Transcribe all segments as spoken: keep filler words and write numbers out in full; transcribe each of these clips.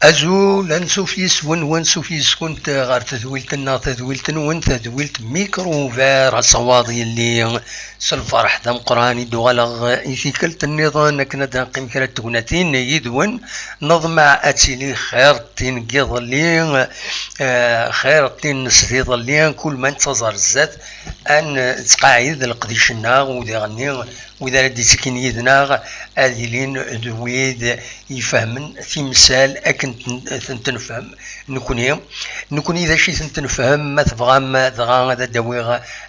Azul, ansuf yis-wen, wansuf yis-kunt ɣer tedwilt-nneɣ, tadwilt-nwen, tadwilt Micro Ouvert, asawaḍ yelli s lferḥ d ameqqran i d-uɣaleɣ i tikkelt nniḍen akken ad d-neqqim kra n tegnatin yid-wen. Neḍmeɛ ad tili xir tin n yiḍelli, eh, xir tin n sdiḍelli, kul ma nettaẓ ar zdat, ad nettqaɛid leqdic-nneɣ, u diɣenni wid ara d-ittekkin yid-neɣ ad ilin d wid ifehmen timsal akken ten-, tent-nefhem nekni. Nekni d acu i tent-nefhem, ma tebɣam dɣa ad d-awiɣ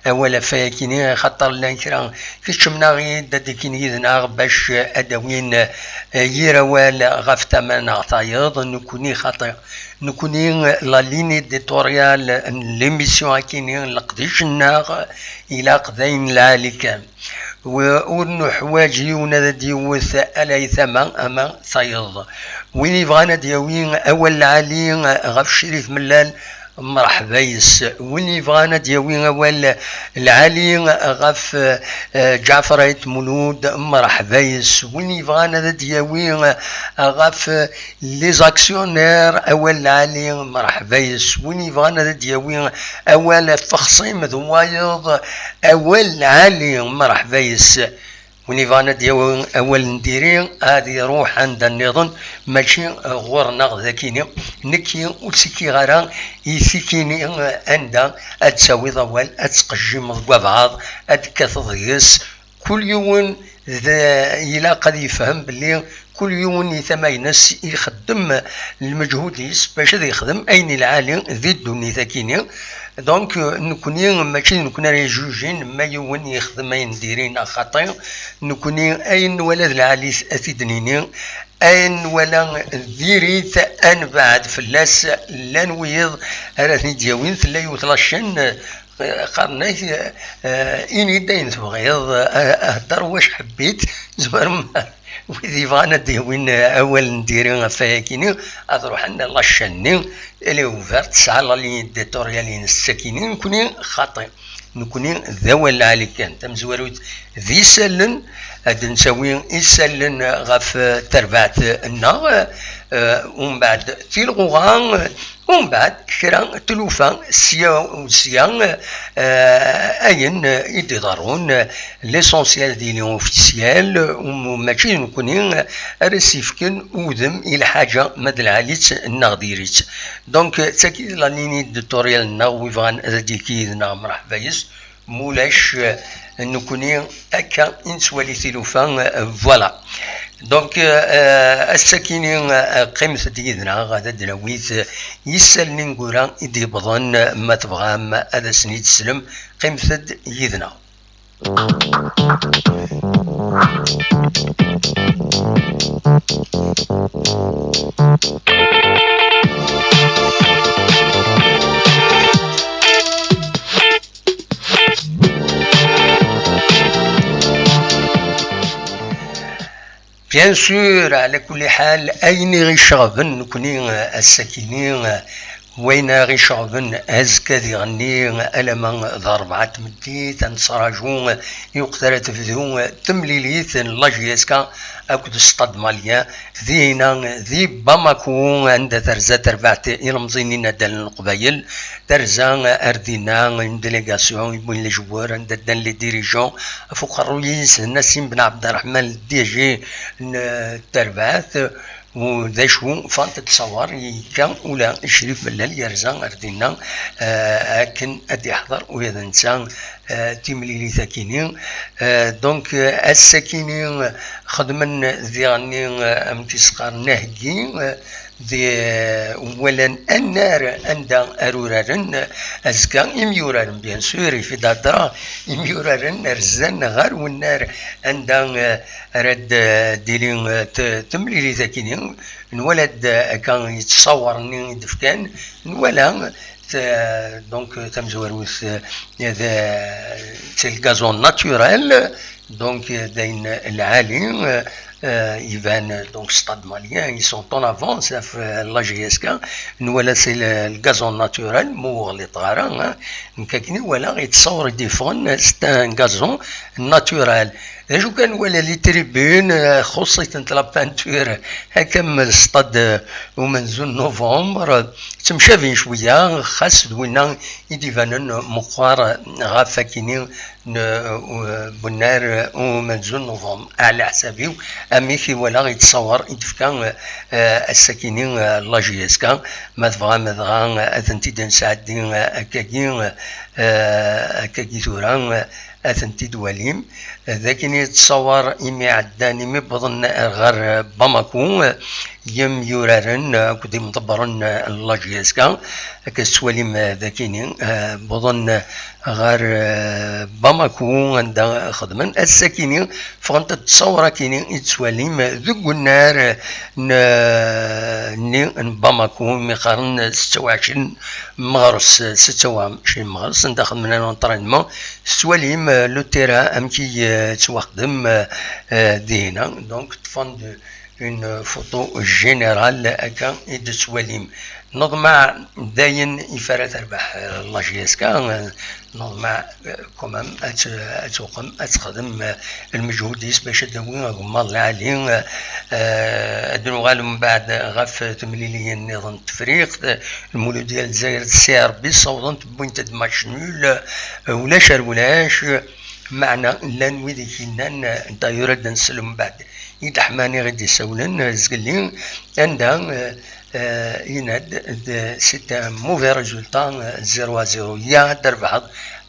awal ɣef wayakini, axaṭer llan kra keččmen-aɣ-id ad d-ikkin yid-neɣ bac ad d-awin, eh, yir awal ɣef tama-nneɣ tayeḍ. Nekni xaṭi, nekni la ligne éditoriale n l'émission-akini, leqdic-nneɣ ilaq d ayen lɛali kan. W-, ur nuḥwaǧ yiwen ad d-yewwet ala i tama ama tayeḍ. Win yebɣan ad d-yawi awal lɛali ɣef Crif Mellal, mreḥba yes. Win yebɣan ad d-yawi awal lɛali ɣef, eh, Ǧaɛfer Ayt Mulud, mreḥba yes. Win yebɣan ad d-yawi ɣef les actionnaires, awal lɛali, mreḥba yes. Win yebɣan ad d-yawi awal ɣef Texṣim d wayeḍ, awal lɛali, mreḥba yes. Win yebɣan ad d-yawi awal n diri, ad iruḥ anda nniḍen, mačči ɣur-neɣ dakini. Nekki ur ttekkiɣ ara i tikini anda ad d-tawiḍ awal, ad tqejjimeḍ deg wabɛaḍ, ad d-tekkateḍ deg-s. Kul yiwen d, ilaq ad yefhem belli kul yiwen i tama-ines ixeddem lmeǧhud-is bac ad yexdem ayen i lɛali di ddunit-akini. Donc, euh, nekni, mačči d nekni ara yejjujin ma yiwen yexdem ayen diri neɣ xaṭi. Nekni, ayen nwala d lɛali ad t-id-nini, ayen nwala diri-t ad nebɛed fell-as. Llan wiyeḍ ara ten-id-yawin, tella yiwet la chaîne, eh, qqaren-ak, eh, ini-d ayen tebɣiḍ, eh, hedder wac ḥebbit, tzemrem, wid yebɣan ad d-yawin, eh, awal n diri ɣef wayakini, ad ruḥen la chaîne-nni, elle est ouverte, tesɛa la ligne éditoriale-ines sakini, nekni xaṭi. Nekni d awal lɛali kan. Tamezwarut d isallen, ad d-ntawi isallen ɣef, eh, terbaɛt-nneɣ, eh, umbeɛd tilɣuɣa, umbeɛd kra n tlufa sya u sya, eh, ayen i d-iḍerrun, l'essentiel d ili officiel, um, mačči d nekni ara s-yefken udem i lḥaǧa ma d lɛali-tt neɣ diri-tt. Donc, d tagi d la ligne éditoriale-nneɣ, wi bɣan ad d-yekki yid-neɣ mreḥba yes, mulac, eh, nekni akka i nettwali tilufa, eh, voilà. Donc, eh, ass-akini, eh, qqimet-d yid-neɣ, ad d-nawi, eh, isallen ineggura i d-yewwḍen, eh, ma tebɣam ad asen-id-teslem, qqimet-d yid-neɣ. Bien sûr, ɛla kulli ḥal, ayen i ɣ-iceɣben nekni, eh, ass-akini, eh, wayen i ɣ-iceɣben azekka diɣenni, alama d ṛebɛa n tmeddit, ad nettraǧu, eh, i weqt ara tebdu, eh, temlilit n la J S K akked Stade Malien, dinna, di Bamako, anda terza terbaɛt ilemẓiyen n inaddalen n Leqbayel, terza ar dinna une délégation, yewwin lejwar, anda ddan les dirigeants, ɣef uqerruy-is Nassim Ben Abderrahman, le D G n terbaɛt, u d acu, fant d ṣṣawar, yekka ula Crif Mellal yerza ar dinna, eh, akken ad d-iḥḍer ula d netta, eh, timlilit akini. Eh, donc, eh, ass-akini, eh, xedmen diɣenni, eh, amek i s-qqaren, aheggi, eh, di, eh, walan annar anda ar uraren, eh, azekka imyuraren, bien sûr, ifid adra, imyuraren rzan ɣer wennar anda, eh, ara d-, eh, d-tili, eh, t-, temlilit akini. Nwala-d, eh, akka yettṣawar-nni i d-fkan, nwala, eh, donc, tamezwarut, eh, d, c'est le gazon naturel, donc, eh, d ayen lɛali, eh, eh, iban, donc, Stade Malien, ils sont en avance ɣef, eh, la J S K, nwala c'est le, le gazon naturel, ma ur ɣliṭeɣ ara, hein. Nekk akken i walaɣ, yettṣawar i d-yeffɣen, c'est un gazon naturel. D acu kan, wala les tribunes, eh, xuṣṣ-itent la peinture, akka am le stade, eh, umenzu n novembre, eh, ttemcabin cwiya, xas d winna i d-ibanen meqqar, eh, ɣef akini n, eh, u-, bunnar, eh, umenzu n novembre. Ɛla ḥsab-iw, amek i walaɣ i d-tessawer, i d-tefka, eh, eh, ass-akini, eh, la J S K, ma tebɣam dɣa, eh, ad tent-id-nesɛeddi, eh, akkagi, eh, akkagi tura, eh, ad tent-id-twalim. D akken i d-tessawer imi ɛeddan, imi wwḍen ɣer Bamako, yemyuraren akked imḍebbren n la J S K. Akka tettwalim d akini, wwḍen ɣer Bamako anda xedmen. Ass-akini ffɣent-d ttsawer akini i tettwalim deg unnar n, nni n Bamako, mi qqaren setta u ɛecrin meɣres, setta u ɛecrin meɣres, anda xedmen l'entraînement. Tettwalim, euh, le terrain amek i, euh, ttwaxdem, euh, euh, dihina. Donc, ṭṭfen-d une photo générale akka i d-tettwalim. Neḍmeɛ d ayen i fara terbeḥ, euh, la J S K, euh, neḍmeɛ, euh, quand même, ad t-, ad tuqem, ad texdem, euh, lmeǧhud-is bac ad d-tawi agemmaḍ lɛali. Euh, euh, ad nuɣal mbeɛd ɣef temliliyin nniḍen n Tefriqt, Lmuludya n Lezzayer d C R B ssawḍent, wwint-d match nul, euh, ulac ar ulac, meɛna llan wid i k-yennan, euh, d'ailleurs ad d-nsel mbeɛd i Dda Ḥmani i d-isawlen, euh, zgelli, anda, euh, euh, yenna-d, d-, c'est un mauvais résultat, euh, zéro à zéro. Ya ad d-trebḥeḍ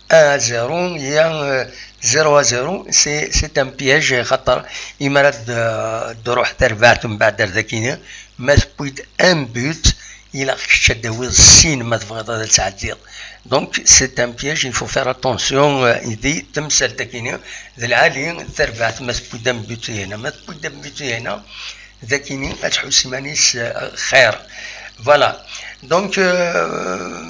un à zéro, ya, euh, zéro à zéro, c'est, c'est un piège, xaṭer imi ara d-, d-truḥ terbaɛt mbeɛd ar dakini, ma tewwi-d un but, ilaq kečč ad d-tawiḍ sin ma tebɣiḍ ad tɛeddiḍ. Donc, c'est un piège, il faut faire attention, euh, i di temsalt-akini, d lɛali terbaɛt ma tewwi-d un but hina, ma tewwi-d un but hina, d akini ad tḥuss iman-is, euh, xir. Voilà. Donc, euh,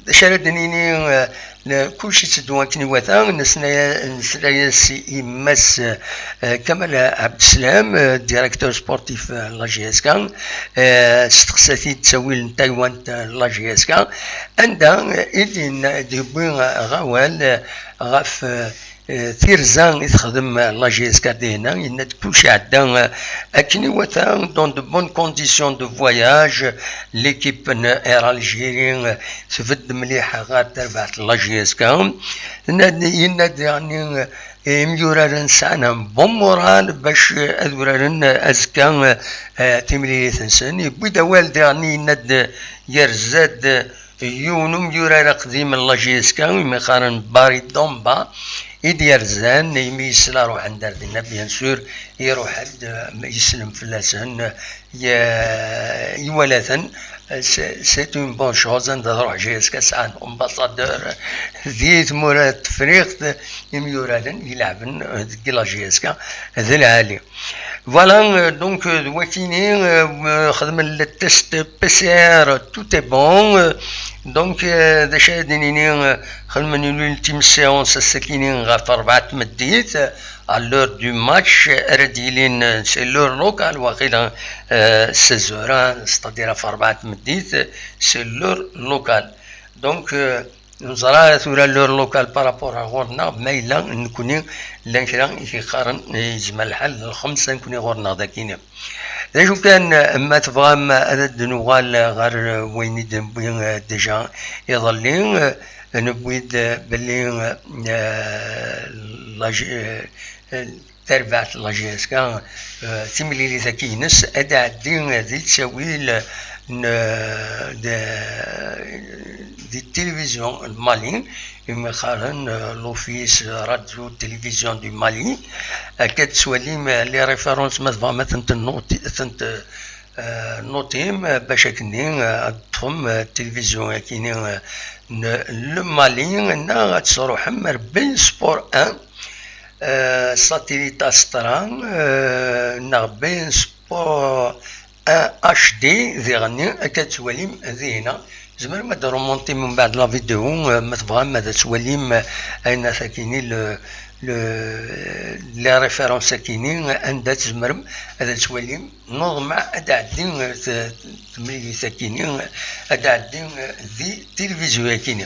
d acu ara d-nini, euh, ne-, kullec yetteddu akken iwata, nesla-, nesla-yas i Mass, euh, Kamal Abdeslam, euh, directeur sportif, euh, n la J S K, euh, testeqsa-t-id ttawil n taywant, euh, n la J S K, anda, euh, i d-yenna, d-yewwi, euh, awal, euh, ɣef, euh, eh, tirza i texdem la J S K dihna, yenna-d kullec iɛedda, eh, akken iwata, dans de bonnes conditions de voyage, l'équipe n Air Algérie, eh, tbedd mliḥ ɣer terbaɛt n la J S K. Yenna-d, yenna-d daɣen, eh, imyuraren sɛan un bon moral bac, eh, ad uraren, eh, azekka, eh, eh, timlilit-nsen. Yewwi-d awal daɣen, yenna-d, eh, yerza-d, eh, yiwen umyurar aqdim n la J S K, imi qqaren Barry Domba, i d-yerzan, imi yesla ruḥen-d ar dinna, bien sûr, iruḥ-d, eh, yeslem fell-asen, eh, ye-, iwala-ten, eh, c'est, c'est une bonne chose, anda truḥ J S K sɛan ambassadeur di tmura n Tefriqt, imyuraren ileɛben, eh, deg la J S K d lɛali. Voilà, euh, donc, euh, d wakini, euh, xedmen le test P C R, tout est bon. Euh, donc, euh, d acu ara d-nini, euh, xedmen une ultime séance ass-akini ɣef rebɛa n tmeddit, euh, à l'heure du match, euh, ara d-yilin, euh, c'est l'heure locale, waqila, euh, seize heures, hein, c'est-à-dire ɣef rebɛa n tmeddit, euh, c'est l'heure locale. Donc, euh, Neẓra tura l'heure locale par rapport ar ɣur-neɣ, ma yella nekkni llan kra i k-iqqaren yezmer lḥal d lxemsa nekkni ɣur-neɣ dagini. D acu kan, ma tebɣam ad d-nuɣal ɣer wayen i d-newwi, eh, déjà iḍelli, eh, newwi-d, eh, belli, eh, la J-, eh, tarbaɛt n la J S K, eh, timlilit-agi-ines ad d-tɛeddi di ttawil n, eh, de, di tilivizyu n Mali, imi qqaren, eh, l'Office Radio Télévision du Mali. Akka ad tettwalim, eh, les références, ma tebɣam ad tent-, tent-, eh, notim, eh, bac akkenni, eh, ad teṭṭfem, eh, tilivizyu akini, eh, n Le Mali, neɣ ad tesruḥem ar Bein Sport un, eh, Satellite Astra, eh, neɣ Bein Sport un H D, diɣenni akka ad twalim dihina. Tzemrem ad d-remontim mbeɛd la vidéo, eh, ma tebɣam ad twalim, eh, ayen akini, le, le, les références akini, anda tzemrem ad twalim. Neḍmeɛ ad tɛeddi, eh, t-, temlilit akini, ad tɛeddi, eh, di tilivizyu akini.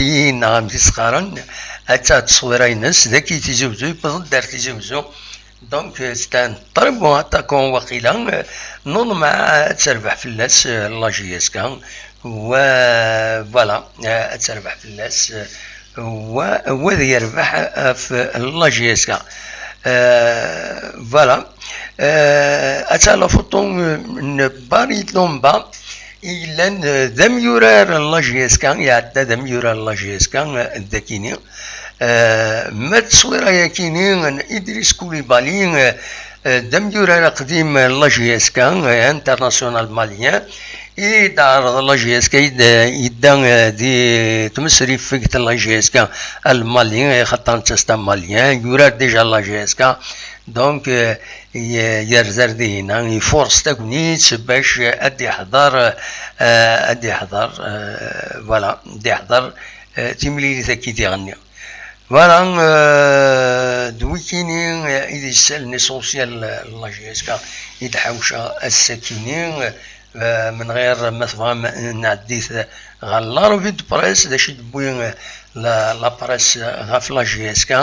Ɣandi neɣ amek i s-qqaren, atta tteswira-ines dagi Tizi Wezzu, yewweḍ-d ar Tizi Wezzu. Donc, euh, c'est un très bon attaquant, waqila. Euh, non, ma ad terbeḥ fell-as, euh, la J S K. Wa, voilà, euh, ad terbeḥ fell-as, euh, wa, wa ad yerbeḥ ɣef la J S K. Euh, voilà. Euh, atta la photo, euh, n Barry Lomba, yellan, euh, d amyurar n la J S K, iɛedda d amyurar n la J S K, euh, dagini. Euh, ma d tteswira-yakini n Idriss Koulibaly, euh, euh, d amyurar aqdim n la J S K, euh, international malien, i d-ɛerḍ la J S K, i d-, yedda, euh, di tmesriffegt n la J S K ar Mali, euh, xaṭer netta c'est un malien, yurar déjà la J S K, donc, euh, y-, yerza ar dihina, ifuṛes tagnit bac, euh, ad d-iḥḍer, euh, ad d-iḥḍer, euh, voilà, ad d-iḥḍer, euh, timlilit-agi diɣenni. Voilà, euh, d wikini, euh, i d isalen essentiel, euh, n la J S K i d-ḥawceɣ ass-akini, euh, menɣir ma tebɣam nɛeddi-t ɣer la revue de presse, d acu i d-tewwi, euh, la, la presse, euh, ɣef la J S K.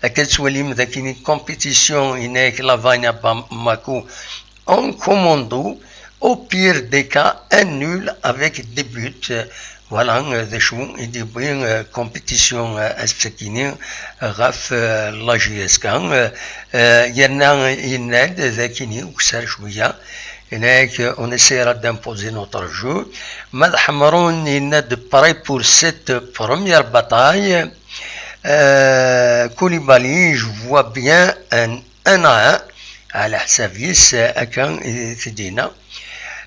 Akka tettwalim d akini compétition, yenna-yak Lavagne à Bamako en commando, au pire des cas, un nul avec des buts. Voilà, euh, d acu i d-yewwi, euh, compétition, euh, ass-akini, euh, ɣef, euh, la J S K. Euh, euh, yerna yenna-d d akini ukessar cwiya. Yenna-yak, euh, on essaiera d'imposer notre jeu. Ma d Ḥemrun yenna-d prêt pour cette première bataille. Euh, Koulibaly, je vois bien un un à un, ɛla ḥsab-is, akka i t-id-yenna.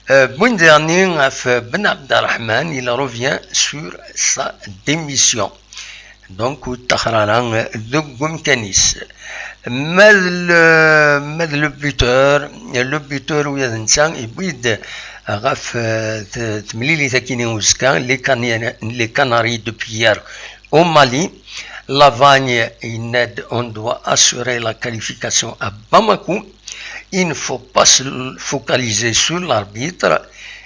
Euh, Buindani ɣef Ben Abderrahmane, il revient sur sa démission. Donc, ur yettaxer ara, euh, deg umkan-is. Ma d le, ma d le buteur, le buteur, ula d netta, yewwi-d ɣef, euh, t-, temlilit akkin i uzekka, les Cana-, les Canaries de Pierre au Mali. Lavagne yenna-d, on doit assurer la qualification à Bamako. Il ne faut pas se focaliser sur l'arbitre.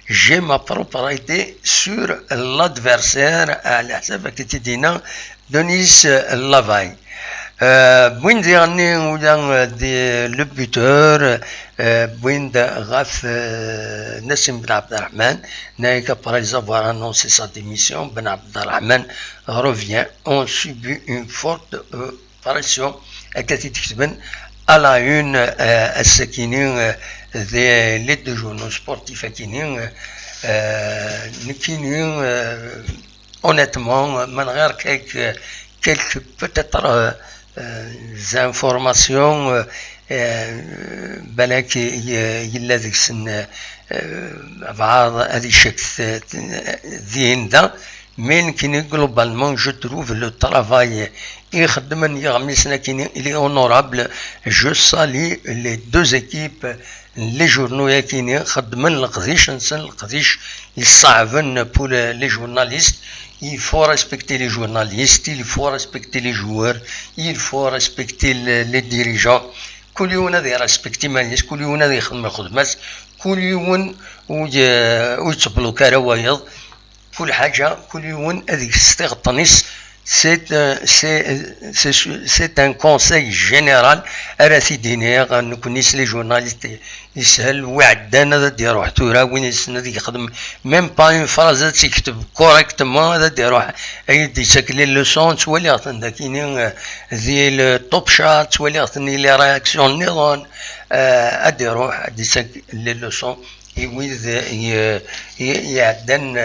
J'ai ma propre idée sur l'adversaire. Ɛla ḥsab akka i t-id-yenna Denis Lavagne. Euh, wwin-d diɣenni ula, euh, d le buteur, euh, wwin-d ɣef, euh, Nassim Ben Abderrahmane, nayek après avoir annoncé sa démission, Ben Abderrahmane revient, on subit une forte, euh, pression, akka t-id-ketben à la une, euh, ass-akini, euh, des, les deux journaux sportifs akini, euh, nekkini, euh, honnêtement, euh, menɣir quelques, quelques peut-être, euh, euh, informations, euh, euh, balak y-, yella deg-sen, euh, bɛaḍ ad icek t-, t-, din da, mais nekkini, globalement, je trouve le travail i xeddmen yiɣmisen akini, il est honorable. Je salue les deux équipes, les journaux akini, xeddmen leqdic-nsen, leqdic yesseɛben pour les journalistes. Il faut respecter les journalistes, il faut respecter les joueurs, il faut respecter les, les dirigeants. Kul yiwen ad irespecti iman-is, kul yiwen ad ixdem lxedma-s, kul yiwen ur y-, ur yettbloka ara wayeḍ. Kul ḥaǧa, kul yiwen ad ikes tiɣeṭṭen-is. C'est, euh, c'est, c'est, c'est un conseil général ara t-id-iniɣ, nekkni s les journalistes yeshel, wi ɛeddan ad d-iruḥ tura, win yessen ad yexdem même pas une phrase ad tt-ikteb correctement, ad d-iruḥ ad d-ittak les leçons. Ttwaliɣ-ten dakini, euh, di le Top Chart, ttwaliɣ-ten i les réactions nniḍen, euh, ad d-iruḥ ad d-ittak les leçons i wid, eh, i, i, iɛeddan,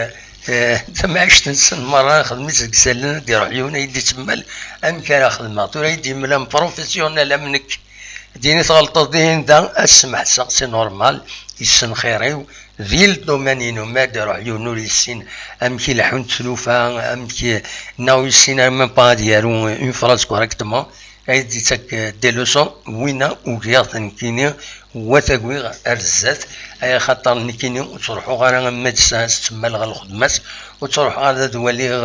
eh, tamɛict-nsen merra, xedm-itt deg isallen, ad d-iruḥ yiwen ad yi-d-ittemmal amek ara xedmeɣ. Tura i d-yemmel am professionnel am nekk, d-yini tɣelṭeḍ dihin da, ad smeḥseɣ, c'est normal, yessen xir-iw, di le domaine-inu, ma ad d-iruḥ yiwen ur yessin amek i leḥḥunt tlufa, amek i, neɣ ur yessin ara même pas ad yaru une phrase correctement, Ay d-ittak des leçons, winna ugiɣ-t nekkini, wa tagiɣ ar zdat, ay axaṭer nekkini ur ttruḥuɣ ara am medecin s ttemmal ɣer lxedma-s, ur ttruḥuɣ ara ad waliɣ,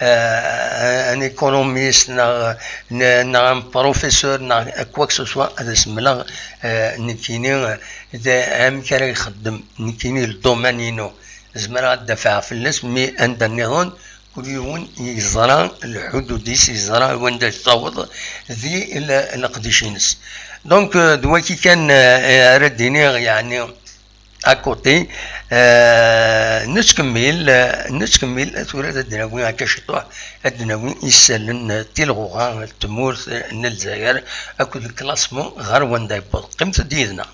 euh, un économiste neɣ, neɣ un professeur neɣ quoi que ce soit, ad as-mleɣ, euh, nekkini, euh, d amek ara ixeddem nekkini le domaine-inu. Zemreɣ ad dafɛeɣ fell-as, mi anda nniḍen kul yiwen yeẓra lḥudud-is, yeẓra wanda yessaweḍ di l-, leqdic-ines. Donc, euh, d waki kan, euh, ara d-iniɣ, yeɛni, à côté, euh, nettkemmil, euh, nettkemmil, tura ad d-nawi akka ciṭuḥ, ad d-nawi isallen, euh, tilɣuɣa n tmurt, euh, n Lezzayer, akked le classement ɣer wanda yewweḍ. Qqimet-d yid-neɣ.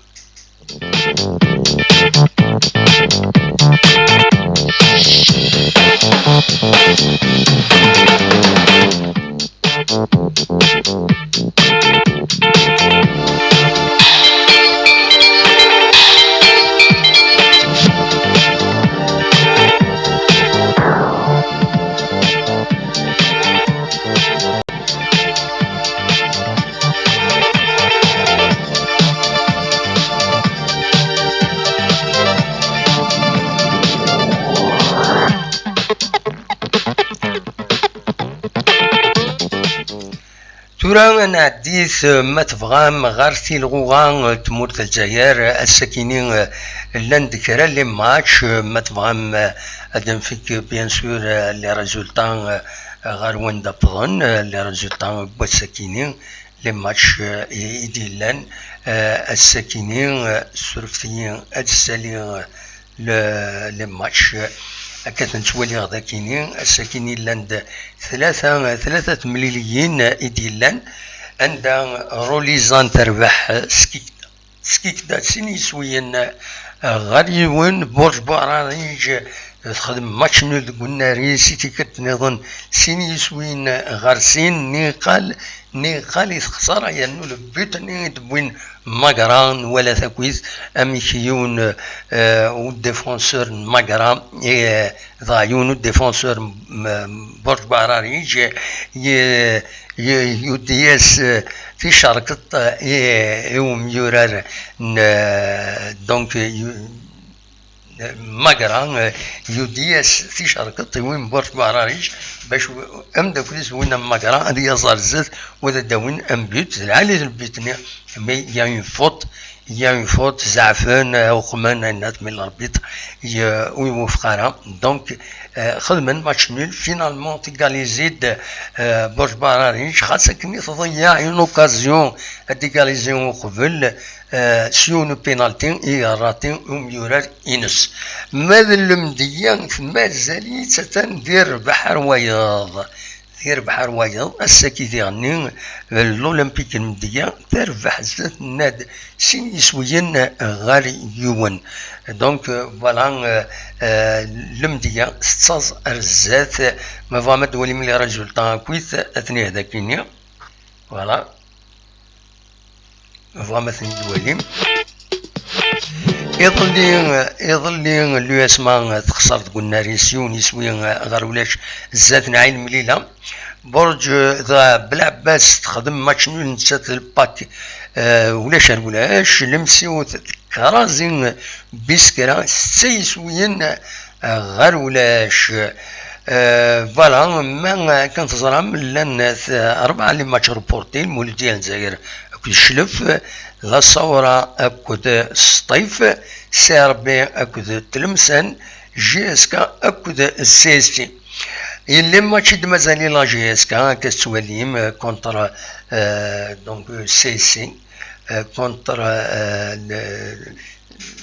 Tura ad nɛeddi, ma tebɣam, ɣer tilɣuɣa n tmurt n Lezzayer. Ass-akini, eh, llan-d kra les matchs, eh, ma tebɣam, eh, ad nfek, bien sûr, eh, les résultats, eh, ɣer wanda wwḍen, eh, les résultats n wass-akini, les matchs, eh, i, i d-yellan, eh, ass-akini, eh, surfet-iyi ad ssaliɣ, eh, le, les matchs, eh, akka ten-ttwaliɣ dakini. Ass-akini llan-d tlata, tlata temliliyin, eh, i d-yellan, anda Rolizan terbeḥ, eh, Skik-, Skikda sin yiswiyen, eh, ɣer yiwen, Burj Buɛrariǧ, eh, texdem match nul deg unnar-is, i tikkelt nniḍen sin yiswiyen, eh, ɣer sin, niqal, niqal i texṣer, yernu le but-nni i d-wwin Magra, nwala takit amek yiwen, eh, u défenseur n Magra, eh, dɣa yiwen u défenseur n, n Burj Buɛrariǧ, ye-, ye-, yuddi-yas, eh, ticerkeḍ, eh, i, i umyurar n, eh, donc, yu-, Magra, eh, yuddi-yas ticerkeḍ i win Burj Buɛrariǧ, bac w-, ameddakel-is win am Magra ad yaẓ ar zdat, u ad d-awin un but, d lɛali le but-nni, mais il y a une faute, il y a une faute, zeɛfen, eh, uqmen, ayen ad mil l'arbitre, ye-, ur iwufeq ara. Donc, eh, xedmen match nul, finalement, égalisé-d, eh, Burj Buɛrariǧ, xas akken i tḍeyyeɛ une occasion ad d-égalisé uqbel, eh, s yiwen n penalty i yerraṭi umyurar ines. Ma d lemdeyya mazal-itt atan di rrbeḥ ar wayeḍ. Di rrbeḥ ar wayeḍ, ass-agi diɣenni, l'Olympique n Lemdeyya terbeḥ zdat n Nad sin yiswiyen ɣer yiwen. Donc, euh, voilà, euh, euh, Lemdeyya tettaẓ ar zdat. Ma tebɣam ad d-twalim les résultats akkit, ad ten-ihi dakini. Voilà. Tebɣam ad ten-id-twalim. Iḍelli, iḍelli, l'U S M A texṣer deg unnar-is yiwen yiswi ɣer ulac zdat n Ɛin Mlila. Burǧ, eh, d Belɛebbas texdem match nul nettat d Lpak, eh, ulac ar ulac. Lemsiwt tekrazi Biskra setta yiswiyen, eh, ɣer ulac. Eh, voilà, ma akken teẓram, llan, eh, rebɛa les matchs reportés, Lmuludya n Lezzayer akked Cclef, La Sawra akked Sṭif, C R B akked Tlemsan, J S K akked C S C. Et les matchs i d-mazal i la J S K, akka tettwalim, eh, contre, eh, donc, eh, C S C, eh, contre, eh, le,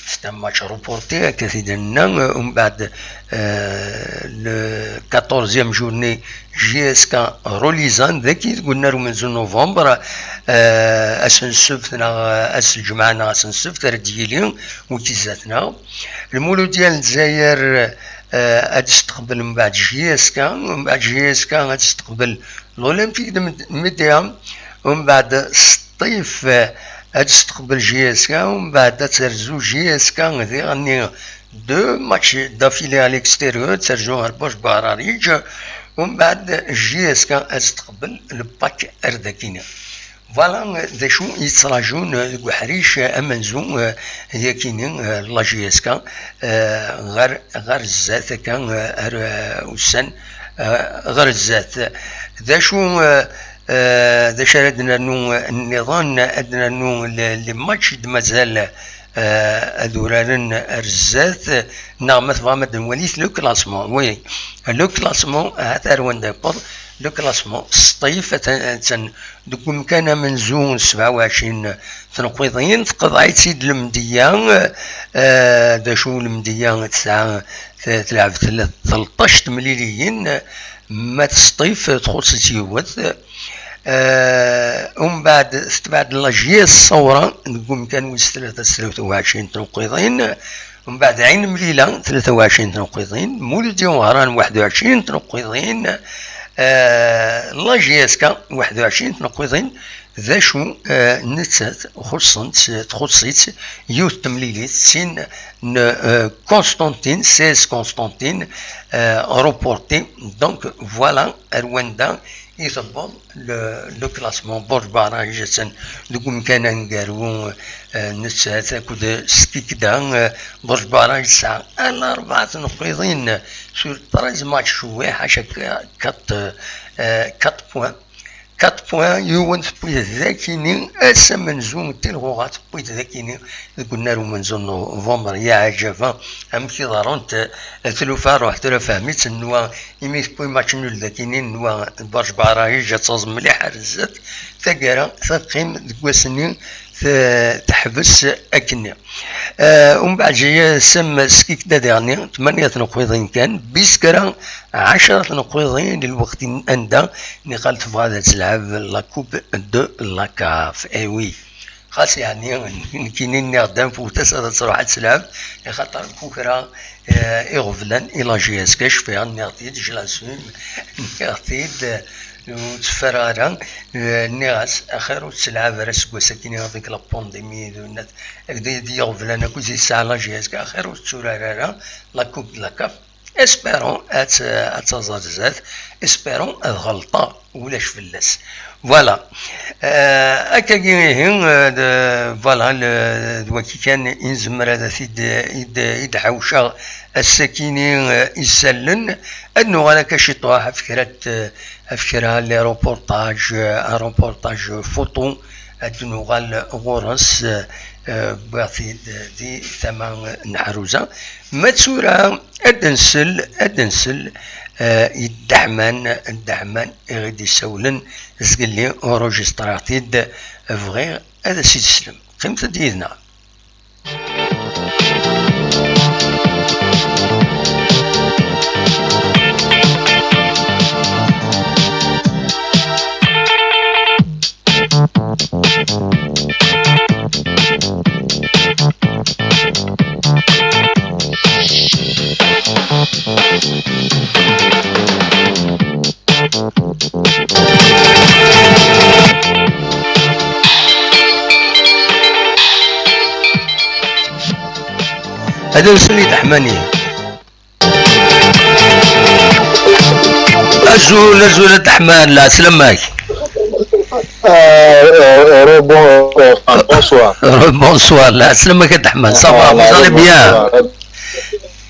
c'est un match reporté, akka t-id-nenna, eh, umbeɛd, eh, le quatorzième journée, J S K Rolizan, dagi deg unnar umenzu n novembre, eh, ass n ssebt neɣ, eh, ass n lǧemɛa neɣ ass n ssebt ara d-yili, wiki zdat-neɣ. Lmuludya n Lezzayer, eh, ad isteqbel mbeɛd J S K, mbeɛd J S K ad isteqbel l'Olympique de Med-, Médéa, mbeɛd Sṭif, eh, ad isteqbel J S K, mbeɛd ad terzu J S K diɣenni deux matchs d'affilée à l'extérieur, terzu ar Bush Buɛrariǧ, mbeɛd J S K ad isteqbel Lpak ar dakini. Voilà d acu yettraǧun deg uḥric amenzu, eh, yakini, eh, la J S K, eh, ɣer, ɣer zdat akka, eh, ar, eh, ussan, eh, ɣer zdat. D acu, eh, eh, d acu ara d-nernu nniḍen? Ad d-nernu le, les matchs i d-mazal, eh, ad uraren ar zdat, neɣ ma tebɣam ad nwali le classement. Oui, le classement, ahat ar wanda yewweḍ le classement. Sṭif, atan, atan deg umkan amenzu n sebɛa u ɛecrin tneqqiḍin, teqḍeɛ-itt-id Lemdeyya, eh, d acu Lemdeyya tesɛa, t-, telɛeb tla-, tleṭṭac temliliyin, ma tesṭif txuṣṣ-itt yiwet. Eh, umbeɛd tetbeɛ-d la J S Ṣawra deg umkan wis tlata s tlata u ɛecrin tneqqiḍin, umbeɛd Ɛin Mlila tlata u ɛecrin tneqqiḍin, Mulud Imehran waḥed u ɛecrin tneqqiḍin, eh, la J S K waḥed u ɛecrin tneqqiḍin. D acu, eh, nettat xuṣṣen-tt, txuṣṣ-itt yiwet temlilit, sin n, eh, Constantine, seize Constantine, eh, reporté. Donc voilà ar wanda i tewweḍ le, le classement. Burj Baraj atan deg umkan aneggaru, eh, nettat akked Skikda, eh, Burj Baraj tesɛa ala rebɛa tneqqiḍin sur treize matchs joués, ḥaca k-, quatre, eh, quatre points. Quatre points, yiwen tewwi-t dakini, ass amenzu n tilɣuɣa tewwi-t dakini deg unnar umenzu n November. Ya ɛjaba, amek i ḍerrunt, eh, tlufa, ruḥ tura fhem-itt, nwa imi tewwi match nul dakini, nwa Burj Baraj ad taẓ mliḥ ar zdat, taggara teqqim deg wass-nni te-, teḥbes akkenni. Eh, umbeɛd J S M Skikda diɣenni, tmanya tneqqiḍin kan, Biskra ɛecra tneqqiḍin di lweqt anda niqal tebɣa ad telɛeb la Coupe de la CAF. Eh oui, xas yeɛni nekkini nniɣ-d anfut-as ad truḥ ad telɛeb, axaṭer kukra, eh, iɣeblan i la J S K, cfiɣ nniɣ-t-id, je l'assume, nniɣ-t-id, eh, ur tteffer ara, eh, nniɣ-as axir ur tettelɛab ara seg wass-akini avec la pandémie d unat, akked d iɣeblan akk i tesɛa la J S K, axir ur tetturar ara la Coupe de la CAF. Espérons ad, ad taẓ ar zdat, espérons ad ɣelṭeɣ, ulac fell-as. Voilà. Euh, akkagi ihi, euh, d, voilà, le, d waki kan i nezmer ad t-id, id, id ḥawceɣ ass-akini, euh, isallen. Ad nuɣal akka ciṭuḥ ɣef kra n, ɣef kra les reportages, euh, un reportage photo, ad nuɣal ɣur-s, euh, wwiɣ-t-id di tama n Ḥruza. Ma d tura ad nsel, ad nsel, eh, i Dda Ḥman, Dda Ḥman i ɣ-id-issawlen zgelli, uṛujistriɣ-t-id, bɣiɣ ad as-id-slem. Qqimet-d yid-neɣ. هذا وصل لي تحماني. Azul, azul a Dda Ḥman, la, selamak. Euh, euh, rebon-, euh, bonsoir. Bonsoir, la, selamak a Dda Ḥman. Ça va, vous allez bien? Bonsoir.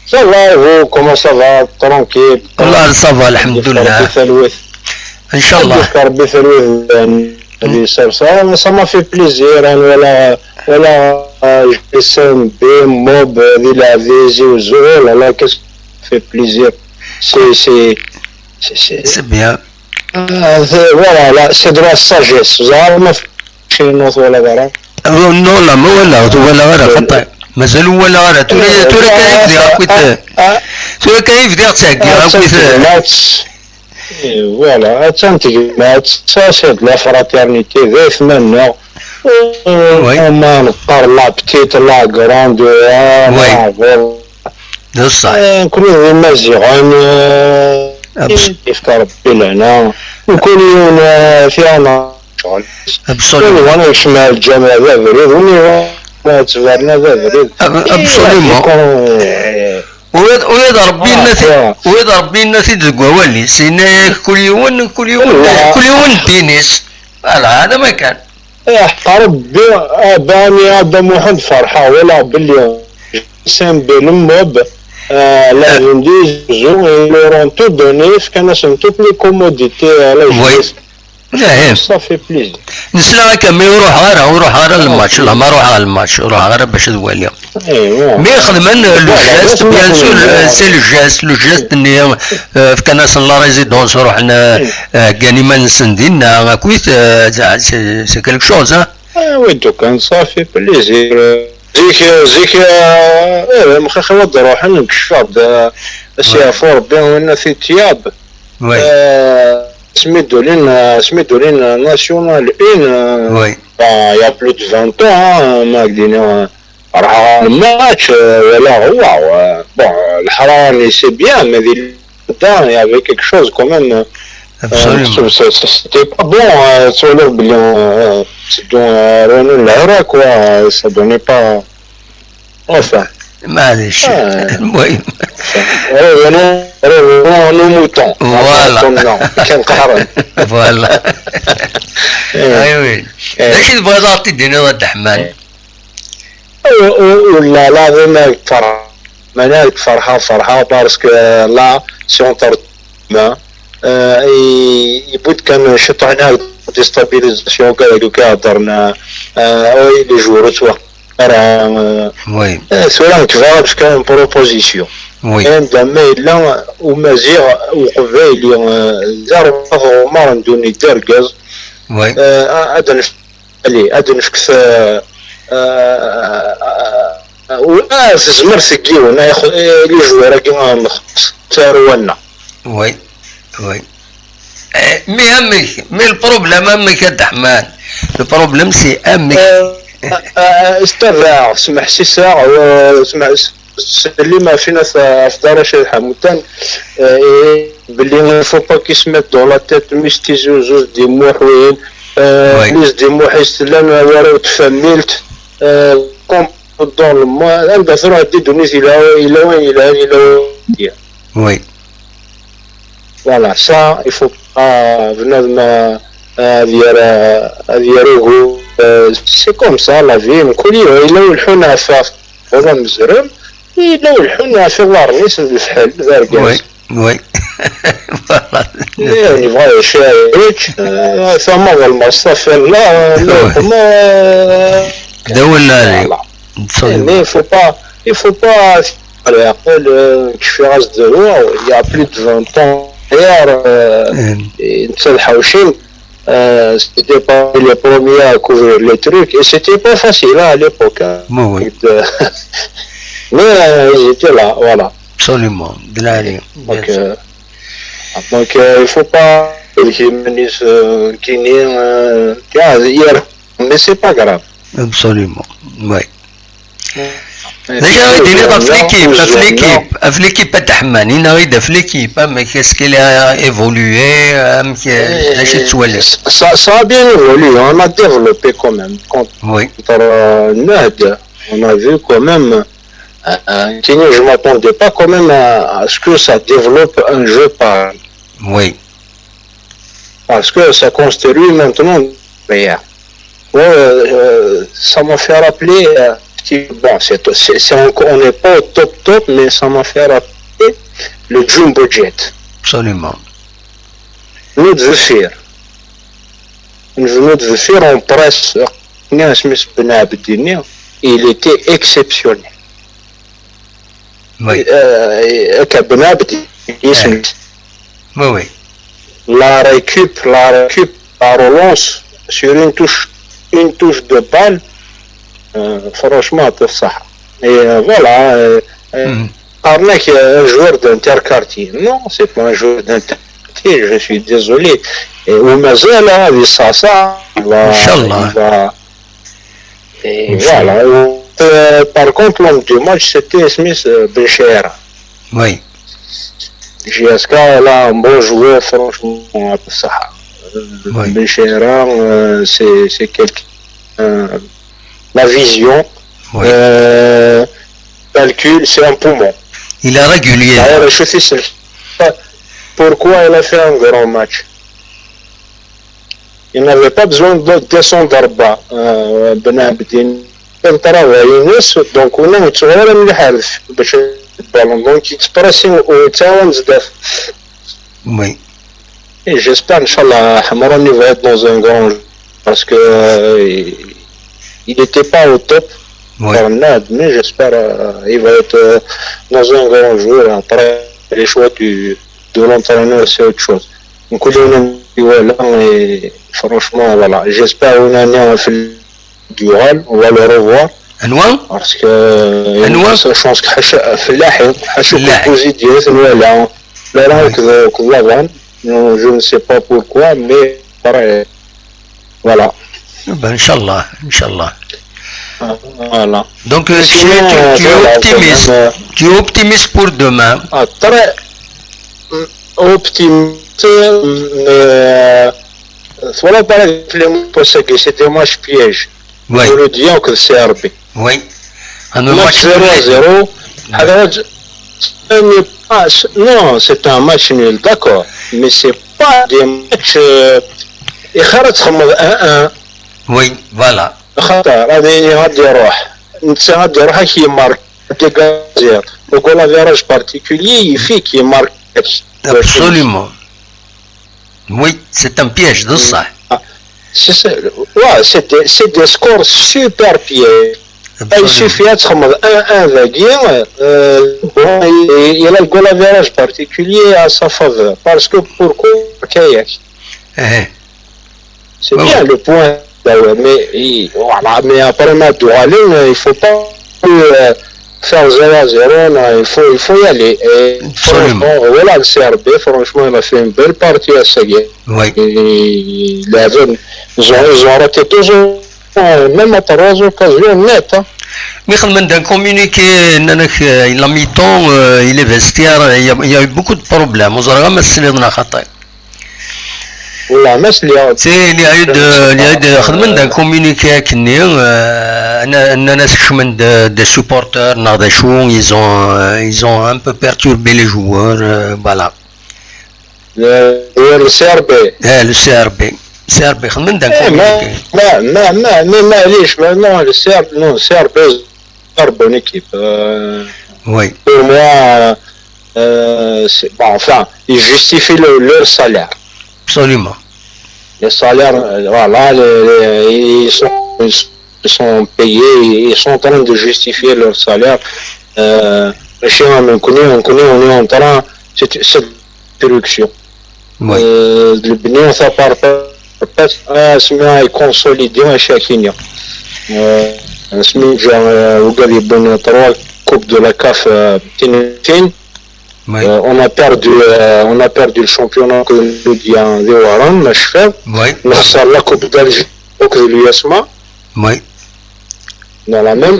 Ça va, et vous, comment ça va? Tranquille? Wallah, ça va, alhamdulillah. Rebbi talwit. Inchallah. Rebbi talwit, euh, ça, ça m'a fait plaisir, hein, voilà, voilà, euh, je descends des mobs, euh, de la V Z, oh là là, qu'est-ce que ça fait plaisir. C'est, c'est, c'est, c'est, c'est bien. Euh, c'est, voilà, là, c'est de la sagesse. زعما في شي نوت ولا غيره. Non, la, ما ولا، ولا غير خطأ. مازال ولا غير. تورا، تورا كان يبدي غير كويت. تورا كان يبدي غير تاكي، غير كويت. Et voilà, attan tegmat, ça c'est de la fraternité, d aytma-nneɣ. Oui. Ma neqqar la petite, la grande, euh, oui. La grande. D ṣṣeḥ. Euh, nekkni d imaziɣen, euh, yefka Rebbi lehna. Mkul yiwen, euh, fiɣ-aneɣ ccɣel. Absolument. Win yebɣan ad yekcem ar lǧameɛ d abrid, win yebɣan ad tberna d abrid. Ab-, absolument. Ula d, ula d Ṛebbi yenna-t-id, ula d Ṛebbi yenna-t-id deg wawal-is, yenna-yak kul yiwen, kul yiwen, kul yiwen ddin-is. Voilà, hada ma kan. Iḥeqq Rebbi, abani Adam Muḥend ferḥeɣ, walaɣ belli Sen Belem Mob, euh, lundi, ils auront tout donné, fkan-asen toutes les commodités à la jeunesse. Ça fait plaisir. Nesla akka, mais ur ruḥeɣ ara, ur ruḥeɣ ara le match, la ma ruḥeɣ le match, ur ruḥeɣ ara bac ad waliɣ. Mais xedmen le geste, bien sûr, c'est le geste, le geste-nni, euh, fkan-asen la résidence, ruḥen, euh, heggan iman-nsen dinna, akkit, euh, c'est, c'est quelque chose, hein. Ah oui, donc ça fait plaisir. Zik, zik, euh, eh, mxaxi wa d-ruḥen, nkecfeɣ-d, euh, asiɛfu Rebbi, winna tityab. Oui. Euh, asmi d-ulin, euh, asmi d-ulin, euh, National un, euh, oui, ben, il y a plus de vingt ans, hein, ma ak-d-iniɣ, euh, ruḥeɣ ɣer match, euh, walaɣ, waw, euh, bon, euh, leḥrara-nni, c'est bien, mais di da, il y avait quelque chose quand même, euh, absolument, euh, c'est- c'est- c'était pas bon, euh, tu vois, le bilan, euh, c'est dans, euh, Renault Lara, quoi, euh, ça donnait pas, enfin. معليش. المهم. Revenons, revenons à nos moutons. Voilà. Revenons. كان قهرا. Voilà. ايوي. ايش تبغى تعطي الدنيا ود الرحمن؟ Ur, ur, ur lliɣ ara d ma ferḥeɣ, ma nekk ferḥeɣ, ferḥeɣ, parce que là, si on tard, euh, i, i bout kan ciṭuḥ n déstabilisation, akka d akka heddren, euh, les joueurs ur ttwaxeddmen ara, euh, oui, euh, tura nekk bɣiɣ ad fkeɣ une proposition. Oui. Anda ma yella Umaziɣ, Uqbayli, euh, d arbaḍ Ɛumar n ddunit d argaz, oui, euh, ad nef- Allez, ad nefk s, euh, euh, euh, euh, tezmer seg yiwen, ay xu-, eh, les joueurs-agi ad nxelleṣ tarwa-nneɣ. Oui, oui. Eh, mais amek, mais le problème amek a Dda Ḥman? Le problème c'est amek. Euh, euh, euh, ستبع، سمح سي ساغ، euh, سمح س-، سلم فينا ف-، في دار الشيخ حمودان، euh, et بلي il faut pas qu'ils se mettent dans la tête ميس تيزي وزوز دي موحوين، euh, oui, ميس دي موحي سلان وراو تفهميلت، euh, comme dans le monde، anda تروح دي دونيس إلا، إلا وين، إلا، إلا وين. Oui. Voilà, ça, il faut pas بنادم، euh, ad yerr, ad yerr ugur, euh, c'est comme ça, la vie, mkul yiwen, إلا ولحون عفاف. Wala mezrem, yella ulḥun ɣef iḍarren-is d lefḥel, d argaz. Oui, oui. Voilà. Eh, yebɣa yečč, eh, tama d lmeṣṭaf, la, la, oui, comment, eh, d awellali. Voilà. Absolument. Mais il faut pas, il faut pas, eh, kcfiɣ-as-d, il y a plus de vingt ans, hier, eh, netta d Ḥawcin, Euh, c'était parmi les premiers à couvrir les trucs et c'était pas facile, hein, à l'époque, hein. Oui, oui. Donc, euh, mais, euh, ils étaient là, voilà. Absolument. Donc, euh, donc, euh, il faut pas, euh, kini, euh, tiens, hier, mais c'est pas grave. Absolument. Oui. D acu ara yi-d-tiniḍ ɣef l'équipe, ɣef l'équipe, ɣef l'équipe a Dda Ḥemman, ini-aɣ-id ɣef l'équipe, amek, est-ce qu'elle a évolué, amek, d acu i tettwaliḍ? Ça, ça a bien évolué, on a développé quand même. Contre, euh, Nahda, on a vu quand même, euh, euh, je m'attendais pas quand même à, à ce que ça développe un jeu pareil. Oui. Parce que ça construit maintenant derrière. Ouais, euh, ça m'a fait rappeler, euh, que, bon, c'est, c'est, c'est encore, on n'est pas au top top, mais ça m'a fait rappeler le Jumbo Jet. Absolument. Nous de faire. Nous de faire en presse. Il était exceptionnel. Oui. Euh, et, et Kabnab, il, eh, oui, oui. La récup, la récup, la relance sur une touche, une touche de balle, euh, franchement, pour ça. Et, euh, voilà, euh, euh, qqaren-ak, euh, un joueur d'interquartier. Non, c'est pas un joueur d'interquartier, je suis désolé. Et ومازال هذه الصعصة, il va, il va, Et voilà. Euh, par contre, l'homme du match, c'était Smith, euh, Benchera. Oui. J S K, là, un bon joueur, franchement, ça. Euh, oui. Benchera, euh, c'est, c'est quelqu'un, euh, la vision, oui, euh, calcul, c'est un poumon. Il est régulier. D'ailleurs, je suis sûr. Pourquoi il a fait un grand match? Il n'avait pas besoin de descendre bas. Euh, Ben Abdin, il travaille, donc on a une soirée, on a le ballon, donc il se presse au terrain de. Oui. Et j'espère, Inch'Allah, Hamrani va être dans un grand jeu. Parce que euh, il n'était pas au top Oui. par Nad, mais j'espère euh, il va être euh, dans un grand jour. Après, les choix du, de l'entraîneur, c'est autre chose. Donc, on est là et franchement, voilà. J'espère une année en finale du Real, on va le revoir. Anwa? Parce que euh, Anwa? Ça, je pense que Hacha- Fellahi, Hacha Fellahi. Kuzi Diaz, voilà. Là, là, Oui. que, que Lavan, non, je ne sais pas pourquoi, mais pareil. Voilà. Ben, Inch'Allah, Inch'Allah. Voilà. Donc, euh, tu, Sinon, es- tu- tu es voilà, optimiste. quand même, Tu es optimiste pour demain. Ah, très mm, optimiste, mais euh, voilà, par exemple, les mots, c'est que c'est des matchs pièges. Oui, Pour le dire que c'est R B. oui. Un Match match zéro à zéro. Alors, ce n'est pas- non, c'est un match nul, d'accord. Mais c'est pas des matchs. Euh, يخرج تخمض un un. Oui, voilà. خطر هذه غادي يروح. انت غادي يروح كي مارك ديغازير. Donc, on a un virage particulier, il fait qui marque. Absolument. Oui, c'est un piège, de ça. C'est ça. Ouais, c'est des, c'est des scores super pièges. Il Absolument. Suffit de un un dagi. Euh, bon, il, il a le goal average particulier à sa faveur. Parce que pourquoi Kayak? Eh, C'est Ouais, bien ouais. Le point. Bah ouais, mais, il- voilà, mais après, Madoualin, il faut pas euh, faire zéro à zéro, non, il faut, il faut y aller. Et Absolument. Franchement, voilà, le C R B, franchement, il a fait une belle partie à Saguet. Oui. Et là, ils ont, ils ont raté toujours, euh, même à trois occasions nettes. Hein. Mais quand même, d'un communiqué, نانك, euh, la mi-temps, euh, il est vestiaire, il y, a, il y a eu beaucoup de problèmes. وزرغا ما سليضنا خطأ. Voilà, mais c'est les C'est, il y a eu de, il y a eu de, خدمنا d'un communiqué كني, euh, أنا, أنا ناس كشمن de, des supporters, ناض شو, ils ont, euh, ils ont un peu perturbé les joueurs, euh, voilà. Le, le C R B. Eh, le C R B. C R B, خدمنا d'un Eh, mais, communiqué. mais, mais, mais, mais, معليش, mais non, le C R B, non, le C R B, c'est une bonne équipe. Euh, Oui, pour moi, euh, c'est, bon, enfin, ils justifient le- leur salaire. Absolument. Les salaires, euh, voilà, les- les- ils, sont, ils sont payés, ils sont en train de justifier leur salaire. Euh, chez nous, on connaît, on connaît, on est en train, c'est c'est une production. Oui. Euh, le Bénin, ça part pas. Ah, c'est bien consolidé, un chacun. Euh, c'est bien, genre, euh, vous avez bon trois coupes de la CAF, euh, تنتين. Oui. Euh, on a perdu, euh, on a perdu le championnat que nous dit un Warren, mais je fais. Oui. On a la Coupe d'Algérie, donc de l'U S M A, Oui. dans la même,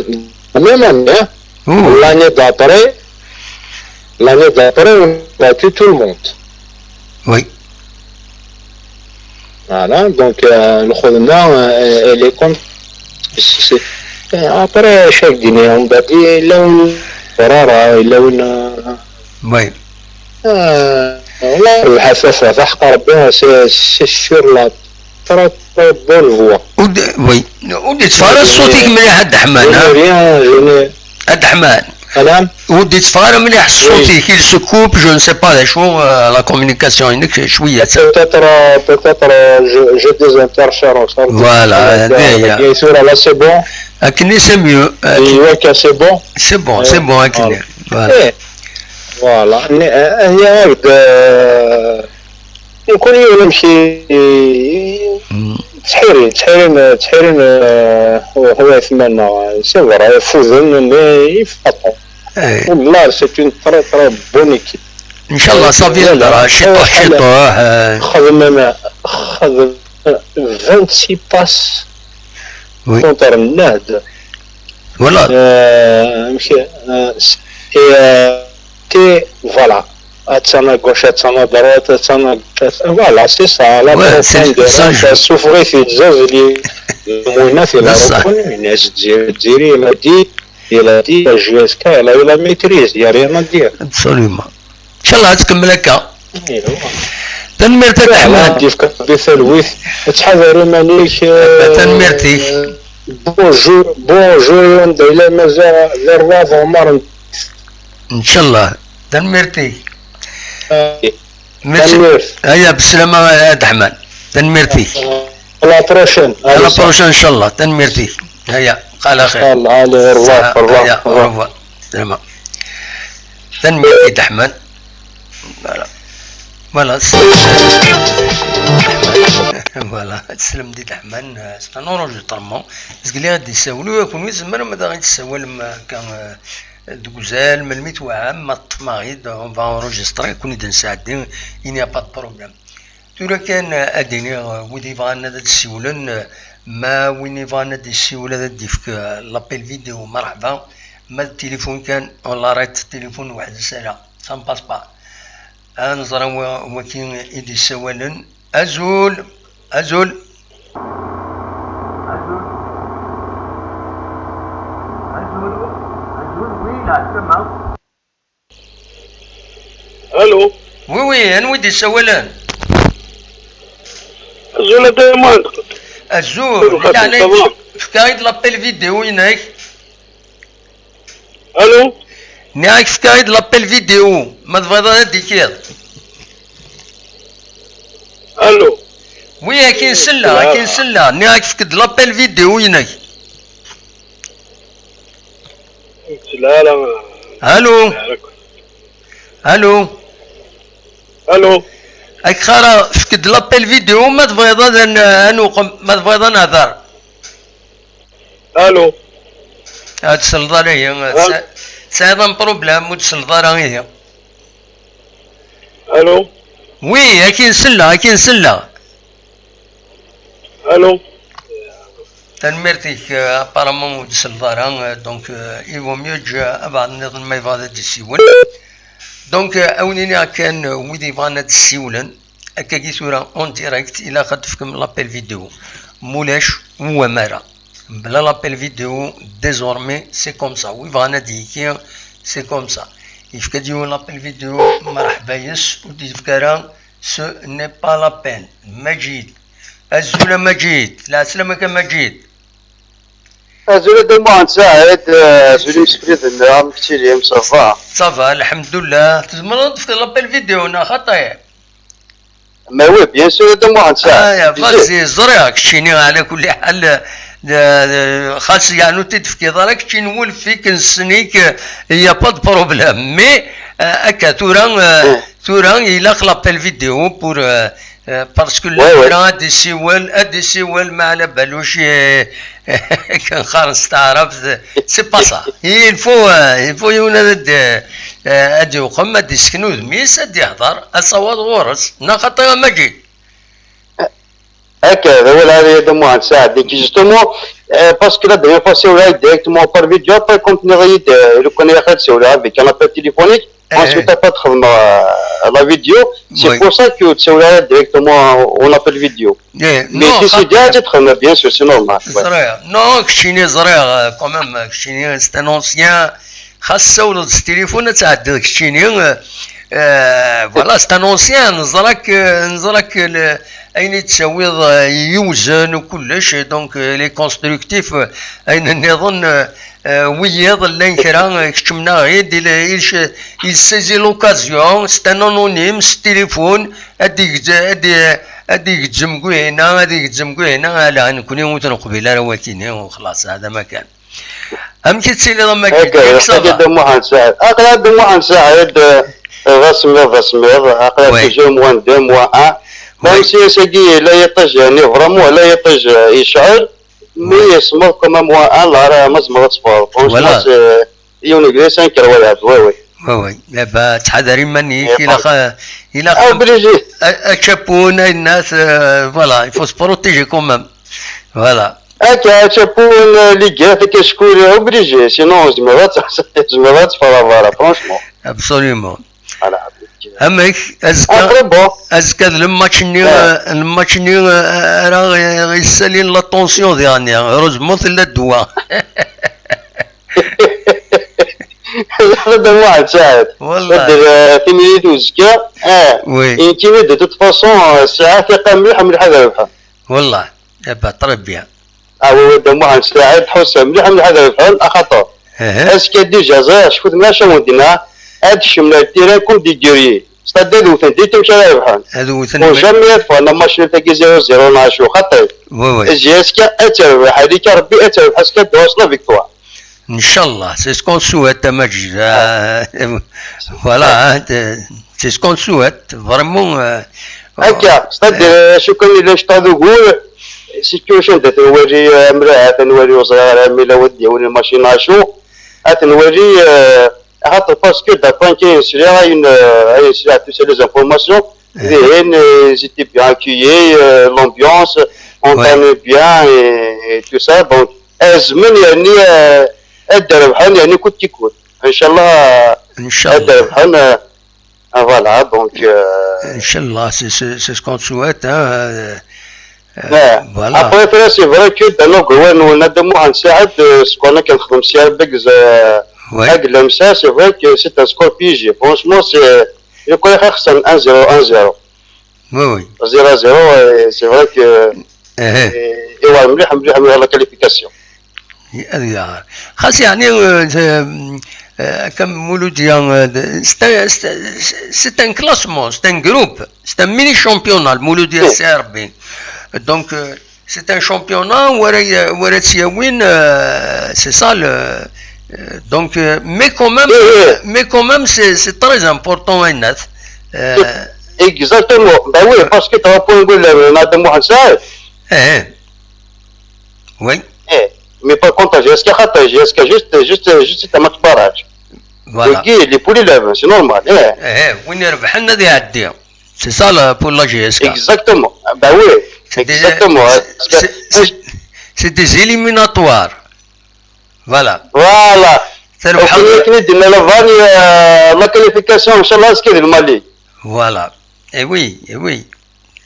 la même année. Hein. Ouh. L'année d'après, l'année d'après, on a battu tout le monde. Oui. Voilà, donc euh, le Khodna, euh, elle est comme. C'est- c'est- Après, chaque dîner, on va dire, il a une. Rara, il a une. Oui. Euh, والله الحساسة تاع ربي, c'est c'est sur la très très bonne voie. ودي, oui. ودي تفارس صوتك مليح عبد الرحمن, Je ها? n'ai rien, je n'ai. عبد الرحمن. الآن ودي تفارس مليح صوتك, il se coupe, je ne sais pas شو, euh, la communication هناك شوية. Peut-être, euh, peut-être, euh, je- j'ai des interférences. Voilà, Bien sûr, là c'est bon. أكني c'est mieux. Et ouais, que c'est bon. C'est bon, Ouais. C'est bon, أكني. Voilà. Eh, voilà. Mais, euh, il y a de. يكون يوم شي Mm. تحيرين تحيرين تحيرين آه، هو يسمعنا. C'est vrai, يفوزن, mais يفقطوا. Eh, والله c'est une très très bonne équipe. إن شاء الله صافي Voilà. الدرا شطوح شطوح. Eh. خدمنا خدم vingt-six passes Oui. contre النهد. Voilà. Euh, مشي, euh, et euh, t'es, voilà. Atsana gauche, atsana droite, atsana gauche. Voilà, c'est ça. La Ouais, c'est- profondeur, ça, hein, je- ça souffrait في الزوز اللي الموينة في la C'est ça. reconnu. الناس الجزائرية مادي. Il a dit, la J S K, elle a eu la maîtrise, il n'y a rien à dire. Absolument. إن شاء الله تكمل هكا. ايوا. Tanemmirt a Dda Ḥman. Ad d-yefk Rebbi talwit. Ttḥadar iman-ik. Tanemmirt-ik. Bonjour, bonjour, anda yella mazal d rrwaḍ Ɛmar. Ncallah. Tanemmirt-ik. Merci. Tanemmirt. Aya, beslama a Dda Ḥman. Tanemmirt-ik. À la prochaine. À la prochaine, ncallah. Tanemmirt-ik. Aya, qala xir. Ncallah, allez, au revoir, au revoir, aya, au revoir. Au revoir. Beslama. Tanemmirt i Dda Ḥman. Voilà. Voilà, c'est, voilà, teslam di Dda Ḥman, euh, c'est un enregistrement. Zgli ad d-isawel, u kunwi tzemrem ad aɣ-d-tessawalem, euh, akka, euh, deg uzal, melmi tweɛɛam, ma teṭṭfem-aɣ-id, on va enregistrer, kun i d-nesɛeddi, il n'y a pas de problème. Tura kan, euh, ad d-iniɣ, euh, wid yebɣan ad d-ssiwlen, euh, ma win yebɣan ad d-issiwel ad d-ifk, euh, l'appel vidéo, merḥba, ma d tilifun kan, on l'arrête, tilifun weḥd-s ala, ça ne passe pas. Ad nẓer wa-, waki i d-issawalen. Azul! Azul! Azul! Azul! Azul! Oui, la semaine. Allô? Oui, oui, anwa i d-issawalen? Azul a Dda Muḥend. Azul, ça va? Leɛnaya-k, efk-aɣ-id l'appel vidéo-inek. Allô? Nniɣ-ak efk-aɣ-id l'appel vidéo, ma tebɣiḍ ad d-ikiḍ. Allô? Oui, akin selleɣ, akin selleɣ. Nniɣ-ak efk-d l'appel vidéo-inek. Allô? Allô? Allô? Ak xara, efk-d l'appel vidéo, ma tebɣiḍ ad n-, ad nuqem, ma tebɣiḍ ad nehder. Allô? Ad tselḍ ara ihi. Tesɛiḍ un problème, ur tselḍ ara ihi. Allô? Oui, akin selleɣ, akin selleɣ. Allô? Tanemmirt-ik, euh, apparemment ur d-tselleḍ ara, euh, donc, euh, il vaut mieux que, euh, abɛed nniḍen ma yebɣa ad d-issiwel. Donc, euh, a wen-iniɣ kan, euh, wid yebɣan ad d-ssiwlen, akkagi tura en direct, ilaq ad d-tefkem l'appel vidéo. Mulac, ur wam ara. Mebla l'appel vidéo, désormais, c'est comme ça. Wi bɣan ad d-yeki, c'est comme ça. Yefka-d yiwen l'appel vidéo, merḥba yes, ur d-yefka ara, ce n'est pas la peine. Maǧid. Azul a Maǧid. Lɛeslama-k a Maǧid. Azul a Dda Muḥend Saɛid, euh, azul imsefliden, amek tettiliḍ, ça va? Ça va, lḥemdullah. Tzemreḍ ad d-tefkeḍ l'appel vidéo, neɣ xaṭi? Mais oui, bien sûr, a Dda Muḥend Saɛid. Ah, ya, vas-y, ẓriɣ, keččini, ɛla kulli ḥal, euh, xas, yeɛni, ur t-id-tefkiḍ ara, keččini, wulf-ik, nessen-ik, euh, il y a pas de problème. Mais, euh, akka, tura, euh, tura, ilaq l'appel vidéo pour, euh, euh, parce que le grand ad isiwel, ad isiwel, ma ɛla baluc, euh, Kan qqaren s taɛrabt, c'est pas ça. Il faut, euh, il faut yiwen ad, euh, ad iwqem, ad d-isken udem-is, ad d-ihder, ad tawaḍ ɣur-s. Neɣ xaṭi a Maǧid? Akka, d awal ara yadda Muḥend Saɛid. Donc, justement, euh, parce que la dernière fois, c'est vrai, directement par vidéo, après, comme tu l'as dit, euh, le connaît, c'est vrai, avec un appel téléphonique. Ensuite, après, txedmeḍ, euh, la vidéo. C'est pour ça que tu as directement, on appelle vidéo. Mais non, tu sais, bien sûr, c'est normal. Ẓriɣ. Non, keččini ẓriɣ, euh, quand même, keččini, c'est un ancien. Xas tessawleḍ s téléphone, ad tɛeddiḍ keččini, euh, euh, voilà, c'est un ancien. Neẓra-k, euh, neẓra-k, euh, ayen i d-tawiḍ, euh, yewzen u kullec, donc, euh, les constructifs, euh, ayen nniḍen, euh, Euh, wiyiḍ llan kra, euh, keččmen-aɣ-id, il, il, il saisit l'occasion, c'est un anonyme, s téléphone, ad igezzem, ad i-, ad igezzem deg wihina, ad igezzem deg wihina, ala, nekkni ur t-neqbil ara wakini, u xlaṣ, hada ma kan. Amek i tettiliḍ a Maǧid? Akka, yak ça va? Dda Muḥend Saɛid. Aql-aɣ Dda Muḥend Saɛid, euh, d asemmiḍ, d asemmiḍ. Aql-aɣ toujours moins deux, moins un. Même si ass-agi yella yiṭij, yani, vraiment, yella yiṭij, euh, yecɛel. Mais semmeḍ quand même, wa, un, la, ma tzemreḍ ad teffɣeḍ. Franchement, c'est yiwen ugris, un kra wayeḍ, oui, oui. Oui, oui. Eh ben, ttḥadar iman-ik, ilaq, ilaq, obligé. A, a čapun, a yennat, euh, voilà, il faut se protéger quand même. Voilà. Akka, a čapun, euh, les gants, les casques, obligé. Sinon, tzemreḍ ad t-, tzemreḍ ad teffɣeḍ, voilà, franchement. Absolument. Voilà. Amek, azekka, azekka d le match-nni, euh, le match-nni, euh, ara ɣ-, ɣ-, yessalin la tension diɣenni. Heureusement tella ddwa. Hada Muḥend Saɛid. Wallah. Ad d-, euh, timlilit uzekka. Ah, oui. Nekkini, de toute façon, euh, sɛiɣ tiqa mliḥ, mliḥ ad rebḥen. Wallah, eh ben, très bien. Ah oui, oui, Dda Muḥend Saɛid, ḥusseɣ mliḥ, mliḥ ad rebḥen, axaṭer azekka déjà ẓriɣ cfut mliḥ acu n dinna, ad kecmen ar tira comme des guerriers. C'est-à-dire, ad wten dit amek ara rebḥen. Ad wten. Ur jamais ad ffɣen la machine tagi zéro zéro neɣ acu, xaṭi. Oui, oui. J S K ad terbeḥ, Alika Rebbi ad terbeḥ, azekka ad d-twaṣel la victoire. Inchallah, c'est ce qu'on souhaite, a Maǧid. Euh, voilà, hein, c'est ce qu'on souhaite, vraiment. Euh, Akka, c'est-à-dire, euh, acu kan yella yecṭeḥ d ugur, situation d-, ad nwali, euh, amrahat, ad nwali ur ẓriɣ ara ma yella wad d-yawin lmacin acu, ad nwali, euh, axaṭer parce que d'après ayen sliɣ, ayen, euh, ayen sliɣ, tu sais, les informations, dihin, euh, ils étaient bien accueillis, euh, l'ambiance, on t'aimait bien et, et tout ça, donc, azmen, yani, euh, ad d-rebḥen, yani, coûte que coûte. Inchallah, Inchallah. Ad d-rebḥen, euh, ah, voilà, donc, euh, Inchallah, c'est, c'est, c'est ce qu'on souhaite, hein, euh, euh, voilà. Après, frère, c'est vrai que dans nos gouvernements, on a des mots en Saad, euh, ce qu'on a comme c'est vrai que c'est un score piégé. Franchement, c'est, je crois que c'est un zéro, un zéro. Oui, oui. Zéro zéro, et c'est vrai que, eh, et, et ouais, mliḥ, mliḥ, mliḥ la qualification. Xas, yani, euh, c'est, euh, comme Mouloudia, euh, c'est un, c'est, c'est un classement, c'est un groupe, c'est un mini championnat, le Mouloudia C R B. Donc, euh, c'est un championnat où, euh, où, euh, c'est ça le, euh, donc, euh, mais quand même, mais quand même, c'est, c'est très important, hein, euh, Exactement. Ben oui, parce que trois points, on a de moins ça. Oui. Eh, mais par contre, J S K خطا, J S K juste, juste, juste un match barrage. Voilà. Oui, les poules, là, c'est normal. Eh. Eh, وين يربح لنا دي عدي. C'est ça, là, pour la J S K. Exactement. Ah, ben oui. Exactement. C'est des éliminatoires. Voilà. Voilà. La qualification, Inch'Allah, c'est le Mali. Voilà. Eh oui, eh oui.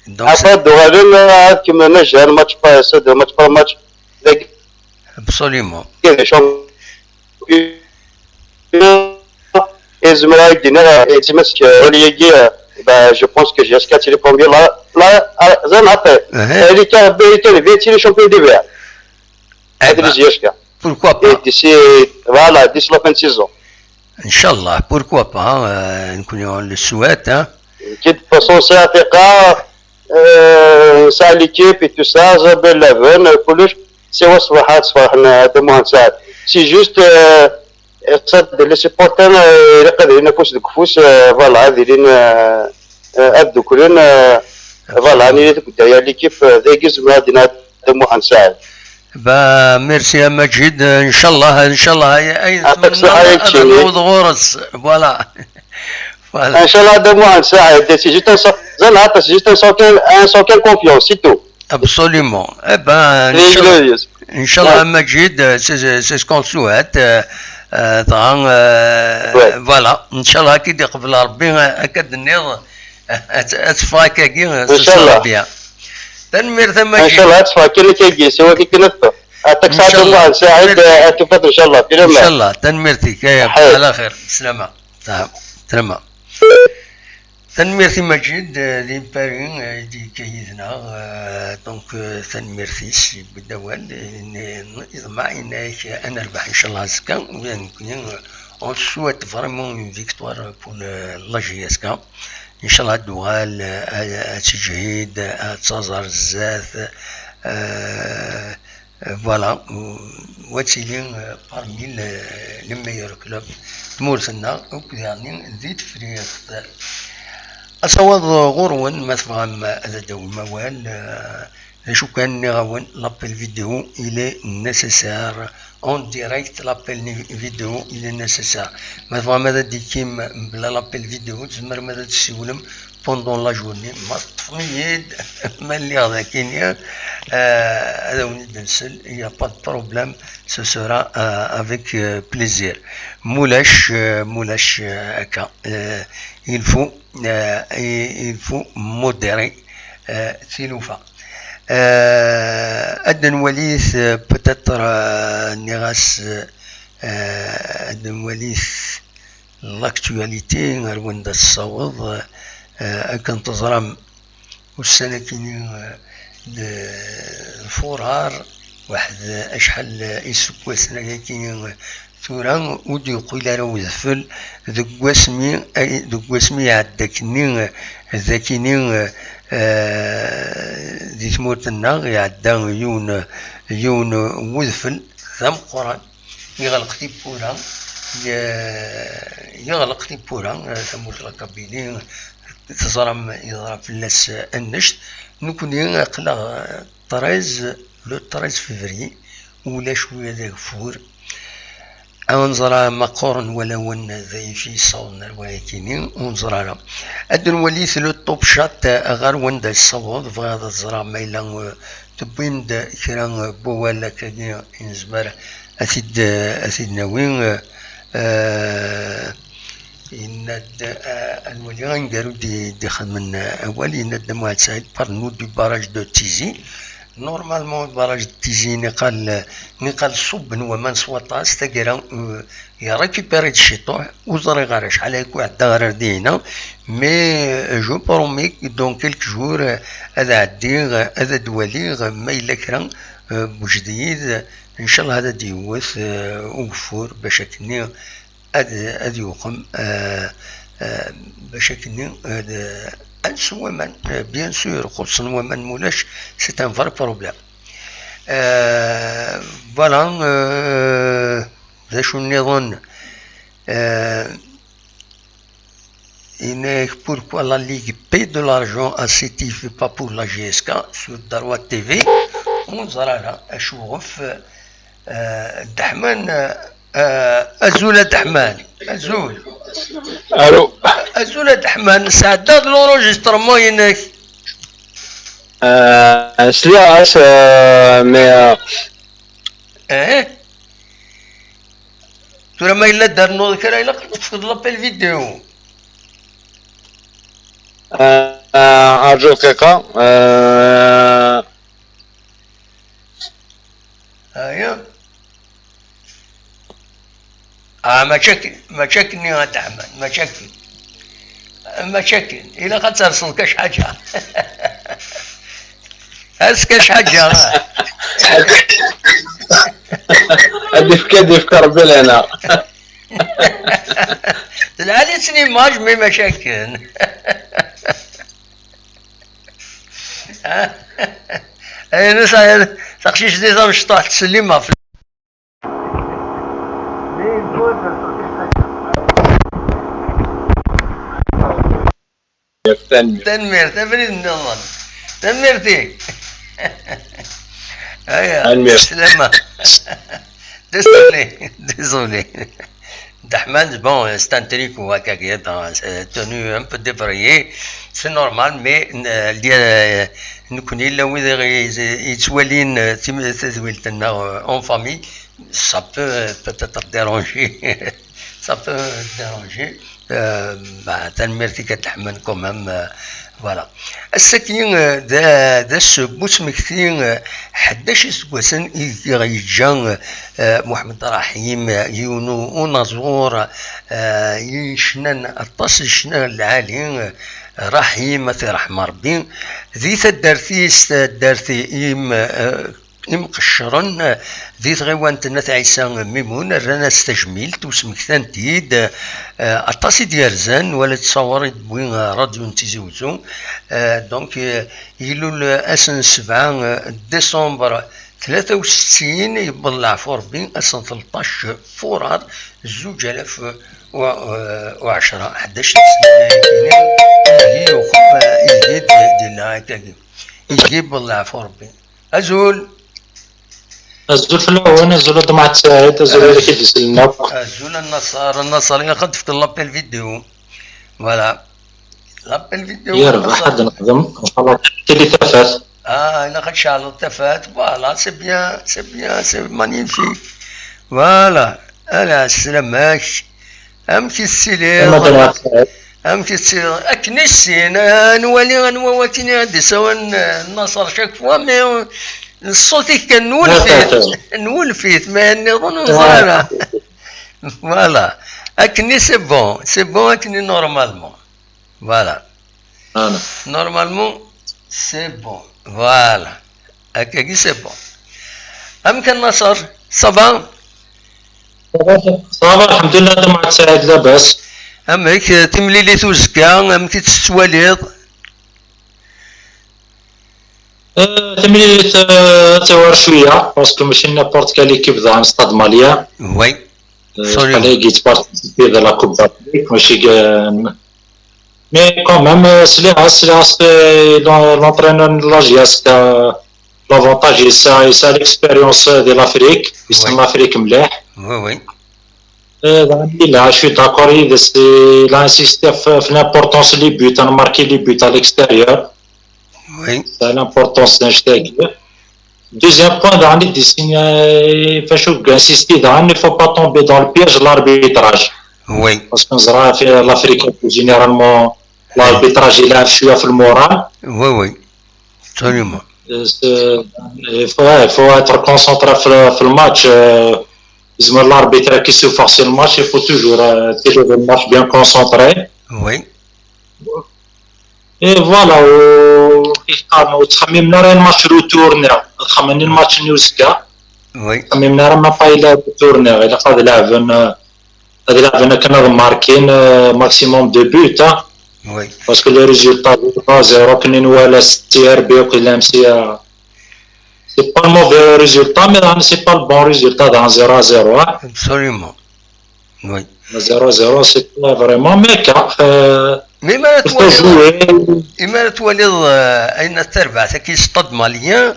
Donc, après, c'est... Absolument. Et Zmra, je pense que J S K, c'est le premier là. Là, elle est champion du verre. Eh ben, pourquoi pas ? D'ici, voilà, d'ici la fin de saison. Inch'Allah, pourquoi pas, hein, euh, on le souhaite, hein. De toute façon, c'est un F K, euh, c'est l'équipe et tout ça, c'est juste, euh, ça, les supporters, euh, voilà, ad ilin, euh, euh, ad dduklen, euh, voilà, ad nili deg udayar l'équipe, euh, dagi zemreɣ ad d-iniɣ Dda Muḥend Saɛid. Bah, merci a Maǧid. Inchallah, inchallah, ayen tmennaḍ ad naweḍ ɣur-s. Voilà. Voilà. Inchallah, Dda Muḥend Saɛid, c'est juste un so-, c'est juste un soutien, un soutien confiance, c'est tout. Absolument. Eh ben, inchallah, a Maǧid, euh, c'est, c'est ce qu'on souhaite. Euh, euh, voilà. Inchallah, ad k-id-iqbel Rebbi, euh, akka d-tenniḍ. Ad, ad teffeɣ akkagi, ce sera bien. Tanemmirt a Maǧid. Inchallah, ad teffeɣ kan akkagi, siwa akken ad teffeɣ. Aṭak Saɛid Muḥend Saɛid, ad tufat, inchallah. Inchallah, tanemmirt-ik, ala xir, slama. Slama. Tanemmirt i Maǧid, eh, di Paris, eh, i d-yekka yid-neɣ, eh, donc, eh, tanemmirt-is, yewwi-d awal, eh, ne-, yeḍmeɛ, yenna-yak ad nerbeḥ, inchallah, azekka, u nekkni, eh, on souhaite vraiment une victoire pour le, la J S K. Inchallah ad d-tuɣal, eh, ad, ad teǧhid, ad taẓ ar zdat, eh, Euh, voilà, euh, ad tili, euh, parmi le, les meilleurs clubs n tmurt-nneɣ, akk daɣen di Tefriqt. Asawaḍ ɣur-wen, ma tebɣam ad d-tawim awal, euh, d acu kan, nniɣ-awen, l'appel vidéo, il est nécessaire. En direct, l'appel ni-, vidéo, il est nécessaire. Ma tebɣam ad d-tikim mebla l'appel vidéo, tzemrem ad d-tessiwlem pendant la journée, ma teṭṭfem-iyi-d, ma lliɣ d akini, euh, ad awen-d-nsel, il n'y a pas de problème, ce sera, euh, avec, euh, plaisir. Mulac, euh, mulac, euh, akka, euh, il faut, euh, il, il faut modérer, euh, tilufa. Euh, ad nwali, euh, peut-être, euh, nniɣ-as, euh, ad nwali l'actualité, ar wanda tessaweḍ, Eh, akken teẓram, ussan akini, eh, d lfurar, waḥed acḥal iseggasen ayakini, eh, tura ur d-yuqil ara udfel deg wasmi ay, deg wasmi iɛedda akini, eh, d akini, eh, eh, di tmurt-nneɣ iɛedda yiwen, yiwen n udfel d ameqqran. Yeɣleq tiwwura, ye-, yeɣleq tiwwura, eh, tamurt n la Kabylie, teẓram yeḍra fell-as annect. Nekkni aql-aɣ, eh, treize, le treize février, ulac ula d ageffur. Ad nẓer ma qquren walawen d ayf i yessawḍen ar wayakini, ur nẓer ara. Ad nwali le top chat, eh, ɣer wanda yessaweḍ, bɣiɣ ad ẓreɣ ma yella, eh, tewwim-d kra n wawal akkagi i nezmer ad t-id, ad t-id-nawi. Eh, yenna-d, eh, ad nwali aneggaru d-, d-ixedmen awal, yenna-d Muɛad Saɛid, parle-nous du barrage de Tizi. Normalement, barrage de Tizi, niqal, niqal ṣubben waman s waṭas, taggara, eh, irécupéri-d ciṭuḥ, ur ẓriɣ ara acḥal ay iɛedda ɣer ar dihina, mais, euh, je promets que dans quelques jours, euh, ad ɛeddiɣ, euh, ad d-waliɣ, euh, ma yella kra, euh, n ujdid, ncallah ad d-yewwet, euh, ugeffur bac akkenni ad, ad yuqem, euh, euh, bac akkenni ad, ad nsew waman. Euh, bien sûr, xuṣṣen waman, mulac, c'est un vrai problème. Euh, voilà, euh, d acu nniḍen? Euh, yenna-yak, pourquoi la Ligue paie de l'argent à C T V, pas pour la J S K sur Darwa T V? Ur neẓri ara acuɣef, euh, Dda Ḥman, euh, azul a Dda Ḥman, azul. Allô. Azul a Dda Ḥman, sɛeddaɣ-d l'enregistrement-inek. Euh, sliɣ-as, euh, mais, euh, Eh? Tura ma yella d-ternuḍ kra, ilaq ad teṭṭfeḍ l'appel vidéo. Euh, euh, ṛju dqiqa. Euh, Aya. Ah, mačči akken, mačči akken-nni a Dda Ḥman, mačči akken. Mačči akken. Ilaq ad terseḍ kac ḥaǧa. Ers kac ḥaǧa. Ad yefk, ad yefk Ṛebbi lehna. Telha-tt l'image, mais mačči akken. Ayen ur sɛiɣ, taqcict-nni tamecṭuḥt, ttsellimeɣ fell-, Tanemmirt. Tanemmirt, abrid nniḍen. Tanemmirt-ik. Aya, Tanemmirt. Slama. Désolé, désolé. Dda Ḥman, bon, c'est un tricot, hein, c'est tenu un peu débraillé, c'est normal, mais, euh, li-, euh, nekkni, la wid i, i, yettwalin, euh, tim-, tadwilt-nneɣ, euh, en famille, ça peut, euh, peut-être déranger. Ça peut déranger. Euh, bah, tanemmirt-ik a Dda Ḥman quand même, euh, voilà. Ass-agi, eh, d, d ass n usmekti, eh, ḥdac iseggasen i yeǧǧa, eh, Muḥemmed Raḥim, eh, yiwen u-, unaẓur, eh, yecnan aṭas n ccna lɛali, eh, Raḥim, ad t-iṛḥem Ṛebbi, di taddart-is, taddart im-, eh, imqeccren, eh, di tɣiwant n At Ɛisa Mimun, rran-as tajmilt, usmektan-t-id, eh, aṭas i d-yerzan, wala ttṣawer i d-tewwi, eh, ṛṛadyu n Tizi Wezzu. Eh, donc, eh, ilul ass n sebɛa, eh, décembre tlata u settin, yewweḍ leɛfu Ṛebbi, ass n tleṭṭac fuṛaṛ, zuǧ alaf u, eh, u ɛecṛa, ḥdac n ssnana-agi, ideg i yuxem, eh, ideg i d-, d-yella akkagi. Ideg i yewweḍ leɛfu Ṛebbi. Azul. Azul fell-awen, azul a Dda Muḥ Saɛid, azul i wid i k-id-isellen akk. Azul a Nnaṣer, a Nnaṣer, ilaq ad d-tefkeḍ l'appel vidéo. Voilà. L'appel vidéo. Yerbeḥ, ad nexdem, ncallah, tili tafat. Ah, ilaq ad tceɛleḍ tafat. Voilà, c'est bien, c'est bien, c'est magnifique. Voilà. Ala, sslam-ak. Amek i tettiliḍ? Amek i tettiliḍ? Akken i sin, eh, nwali anwa wakken i d-isawalen, eh, Nnaṣer chaque fois, mais, eh, ṣṣut-ik kan nwulef-it, nwulef-it, mais nniḍen ur neẓri ara. Voilà. Akken i c'est bon, c'est bon akken i normalement. Voilà. Normalement, c'est bon. Voilà. Akkagi, c'est bon. Amek a Nasser? Ça va? Ça va, الحمد لله. Dama Saɛid, labas. Amek, eh, timlilit uzekka, amek i tt-tettwaliḍ? Eh, timlilit, eh, ad tewɛer cwiya, parce que mačči n'importe quelle équipe dans le Stade Malien. Oui. Eh, absolument. Aql-i yettparticipi dans la Coupe d'Afrique, mačči g-, mais quand même, eh, sliɣ-as, sliɣ-as, eh, l'en-, l'entraîneur n la J S K, l'avantage, yesɛa, yesɛa l'expérience de l'Afrique, yessen l'Afrique mliḥ. Oui, oui. Eh, daɣen, il a, je suis d'accord, il, il a insisté f-, f-, l'importance des buts, à marquer les buts à l'extérieur. Oui. C'est l'importance d'un stade. Deuxième point, daɣen, il décide, euh, faut insister, daɣen, il faut pas tomber dans le piège de l'arbitrage. Oui. Parce qu'on dirait que l'Afrique, généralement, l'arbitrage, il a un choix في le moral. Oui, oui. Absolument. Euh, c'est, il faut, ouais, il faut être concentré في le, في le match. Euh, يزمر l'arbitre كي يشوف في le match, il faut toujours, euh, tenir le match bien concentré. Oui. Et voilà, و-، كيف قالوا، تخممنا راه الماتش روتور نيغ، تخممني الماتش نيوزكا. Oui. تخممنا راه ما فايلا روتور نيغ، إلا قاد لعبن، هاد لعبن كان هاد ماركين، آه، maximum de buts، ها. Oui. Parce que le résultat trois zéro كنا ولا سي ار بي وكل ام سي، آه، c'est pas le mauvais résultat, mais c'est pas le bon résultat dans zéro à zéro, hein. Absolument. Oui. Zéro zéro, c'est pas vraiment, mais car, euh, mais ما il faut jouer. إما تواليض، آه، أين تربع تاكي ستاد ماليان،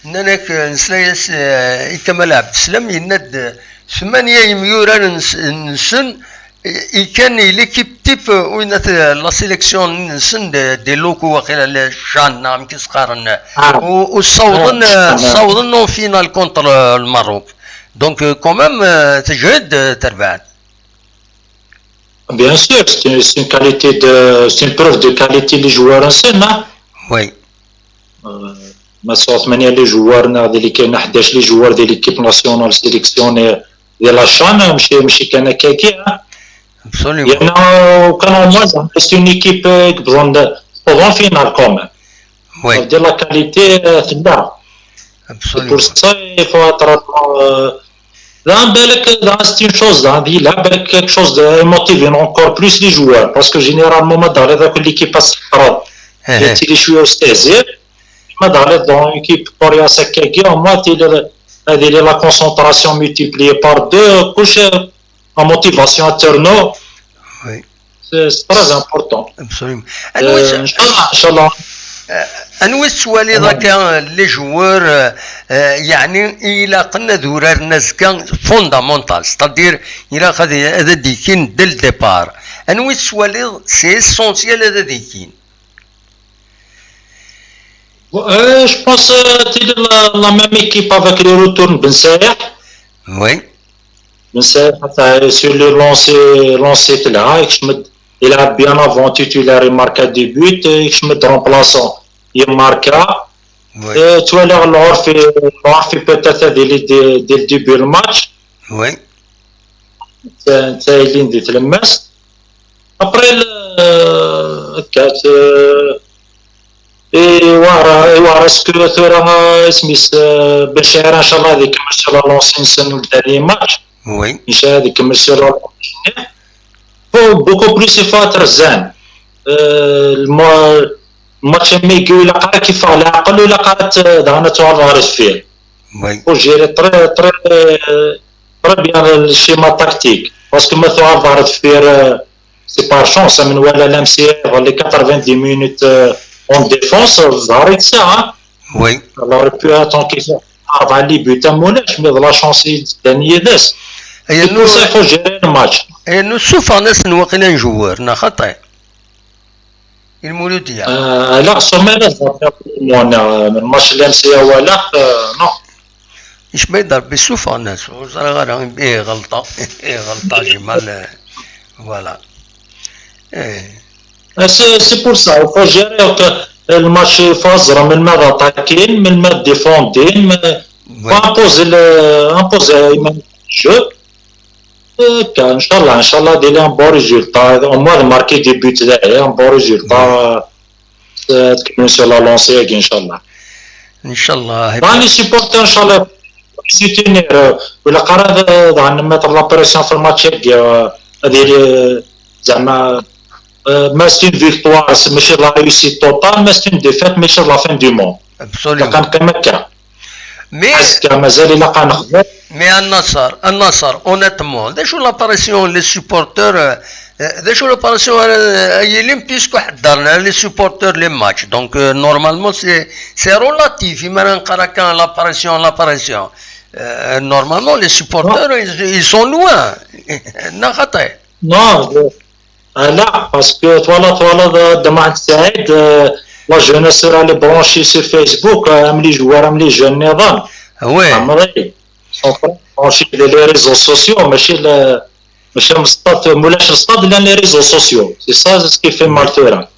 نانك نسلايس، آه، إيكا ملاعب تسلم، يند ثمانية يميوران نس-، نسن، إي كان l'équipe type، وين ت-، la sélection نسن دي، دي لوكو واقيلا لي شان، نعم، كي سقارن. آه. و-، وصوضن، آه، آه. صوضن en finale contre le Maroc. Donc, euh, quand même, euh, تجهد، آه، تربعت. Bien sûr, c'est une, c'est une qualité de, c'est une preuve de qualité les joueurs anciens, hein. Oui. Euh, ما سوا ثمانية les joueurs ناغ دي اللي كاين حداش les joueurs ديال l'équipe nationale sélectionnée ديال la CHAN، ماشي، ماشي كان هكاكي، ها. Absolument. لأن كان au moins زعما c'est une équipe، آه، كبرون، كبرون فينال quand même. Oui. Ça veut dire la qualité، آه، تما. Absolument. C'est pour ça, il faut être, euh, là, بالك، là, c'est une chose, là, là, بالك quelque chose de motiver encore plus les joueurs, parce que généralement, ما دار هذاك l'équipe الصغار. إيه. تيلي شوية أستاذ. ما دار dans une équipe كوريا سكاكي، au moins، تيلي، هذه la concentration multipliée par deux، كلشي la motivation ترنو. Oui. C'est, c'est très important. Absolument. آه، إن شاء الله، إن شاء الله. آه، أنوي السوالي ذاك les joueurs، آه، آه، يعني، إلا قلنا ذورار نزكا fondamental، c'est-à-dire، إلا خذ هذا ديكين dès le départ. أنوي السوالي c'est essentiel هذا ديكين. Euh, je pense, euh, تيلي la, la même équipe avec les retours بن سايح. Oui. بن سايح حتى sur les lancers، lancers تلعب، يكشمد، يلعب bien avant titulaire، يماركا des buts، يكشمد remplaçant، يماركا. Oui. Euh, توالي العرفي، العرفي peut-être هذه اللي dès، dès le début le match. Oui. نتا، نتا اللي ندي تلمست. Après ال-، هكا، ت-، إيوا راه، إيوا راه سكو ثورة، آه، اسميس، آه، بن شعيرة إن شاء الله غادي يكمل إن شاء الله لونسين سن الداني ماتش. Oui. إن شاء الله غادي يكمل إن شاء الله. بو-، beaucoup plus يفاتر زان. آه، الما-، الماتش ميكو إلا قرا كيف العقل ولا قرات، آه، دعنا تو الفارس فيه. Oui. وجيري تري، تري، تري بيان الشيما تاكتيك. باسكو ما ثوار ظهرت في، آه، c'est par chance، من ولا لامسي les quatre-vingt-dix minutes، آه، en défense، ظهر يتساعة. Oui. Alors, il peut attendre كيف أربعة les buts، ما ولاش، mais la chance يداني يدس. أي c'est pour ça il faut gérer le match. أي نو سوفا ناس نواقيلا نجوار، نا خطأ. المولودية. آه، لا، سوما لا، من ماتش لامسي ولا، آه، non. اش ما يضرب بالسوفا الناس، وزرا غير ايه غلطة، ايه غلطة جمال، voilà. ايه. C'est, c'est pour ça, il faut gérer الماتش، يفاز راه من ما اتاكين، من ما ديفوندين، imposer le, imposer le jeu. هكا، ان شاء الله، ان شاء الله دير لي un bon résultat، au moins marquer des buts، داعي un bon résultat. euh, tkemmel sur la lancée-agi, inchallah. Inchallah. Bon, les supporters, inchallah, soutenir, euh, ولا قرا ضعنا mettre la pression في الماتش-agi, euh, هذه، euh, زعما, euh, ما c'est une victoire, c'est ماشي la réussite totale, mais c'est une défaite, ماشي la fin du monde. Absolument. كنقيم هكا. Mais حاسس مازال الا كنخدم. Mais النصر, النصر, honnêtement, d acu la pression, les supporters, euh, d acu la pression, euh, يلين puisque حضرنا les supporters les matchs. Donc, euh, normalement, c'est, c'est relatif. ما نقرا كان la pression, la pression. Euh, normalement, les supporters, ils, ils sont loin. لا خطير. Non, euh, آه، لا، parce que voilà, voilà, de, de Mohamed Saïd, euh, la jeunesse راهي branchée sur Facebook, euh, même les joueurs, même les jeunes نظام. Oui. فهمتي؟ Sont branchés les, les réseaux sociaux, ماشي ل-, ماشي من الستاد, مولاش الستاد، لا les réseaux sociaux. C'est ça ce qui fait mal ثورة.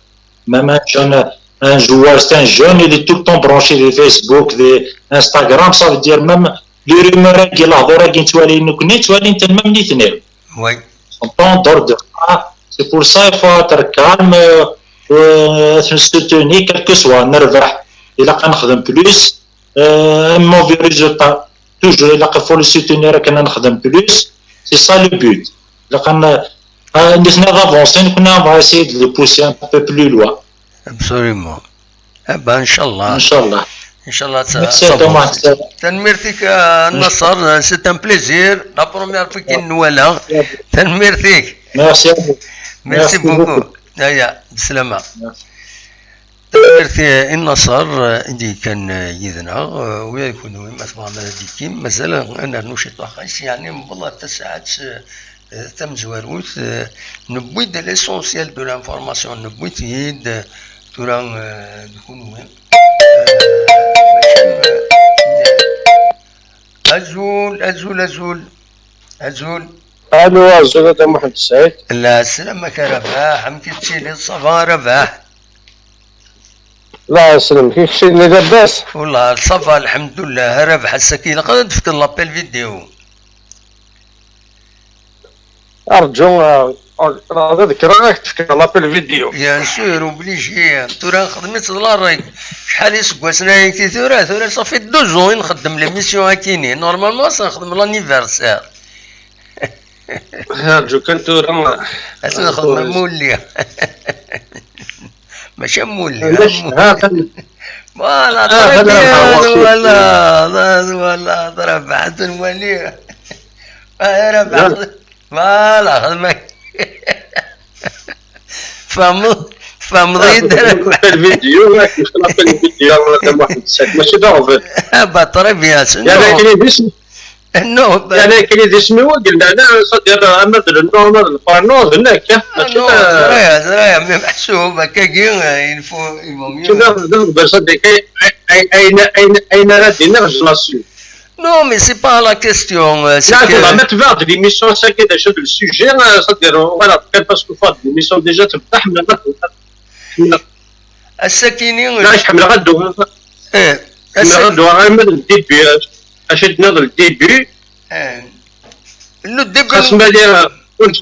Même un jeune, un joueur, c'est un jeune, il est tout le temps branché des Facebook, des Instagram, ça veut dire même les rumeurs, كي الهضره كي نتوالي نكني توالي انت même نيتني. Oui. Entendre de, ah, c'est pour ça il faut être calme, euh, euh, se soutenir, quel que soit, نربح, الا كنخدم plus, euh, un mauvais résultat, toujours الا faut le soutenir, كنا نخدم plus, c'est ça le but. الا كان, آه، نتنا d'avancer, كنا on va essayer de le pousser un peu plus loin. Absolument. Eh ben, inchallah. Inchallah. Inchallah, ça, merci ça à toi, va. Marcel. Tanemmirt-ik, euh, Nasser, c'est un plaisir. La première fois كي نوالا. Tanemmirt-ik. Merci à vous. Merci beaucoup. Aya, bslama. Tanemmirt i Nasser, euh, i d-yekkan, euh, yid-neɣ, euh, ula d kunwi ma tebɣam ad d-tekkim, mazal ad nernu ciṭuḥ, yeɛni, newweḍ ɣer tasaɛet, euh, tamezwarut, euh, newwi-d l'essentiel de l'information, newwi-t-id, euh, tura, euh, d kunwi. Euh, mačči, euh, azul, azul, azul, azul. Allô, azul, a Dda Muḥend Saɛid. Lɛeslama-k a Rabaḥ, amek i tettiliḍ, ça va a Rabaḥ? La, aslem, kifkif, lli labas? Wellah, ça va, lḥemdullah, a Rabaḥ, ass-agi ilaq ad d-tefkeḍ l'appel vidéo. Arǧu, ah, ah, ad kkreɣ ad k-d-fkeɣ l'appel vidéo. Bien sûr, obligé. Tura nxeddem-itt d la règle. Acḥal iseggasen ayagi tura? Tura ça fait deux ans i nxeddem l'émission akini. Normalement, ad nxeddem l'anniversaire. Arǧu kan tura. Ad nxeddem am wulli. Mačči am wulli, am wulli. Voilà, très bien, voilà, voilà, voilà, très bien. Voilà, xdem. Tfehmeḍ, tfehmeḍ-iyi-d. L'appel vidéo, l'appel vidéo, mačči d aɣbel. Ah, bah, très bien, c'est, يعني, non. Akken i d isem-, non, bah, يعني, akken i d isem-iw, qelna, c'est-à-dire, ama d le nom, ama d le prénom, d nekk, ah, mačči d, ẓriɣ, ẓriɣ, mais meḥsub, akkagi, il faut, il vaut mieux. Mačči d, d aɣbel, c'est-à-dire, ay, ay, ay, ayen ara d-iniɣ, je l'assume. Non, mais c'est pas la question, euh, c'est que... Là, ma tebɛeḍ l'émission, c'est que déjà le sujet, euh, c'est-à-dire, euh, voilà, parce que l'émission déjà tebda, ḥemmleɣ ad, ḥemmleɣ. Ass-akini, euh, ḥemmleɣ ad dduɣ. Eh, ḥemmleɣ ad dduɣ arma d le début, euh, acu d-nniḍ le début. Eh. Le début. Xas ma lliɣ, euh, كنت،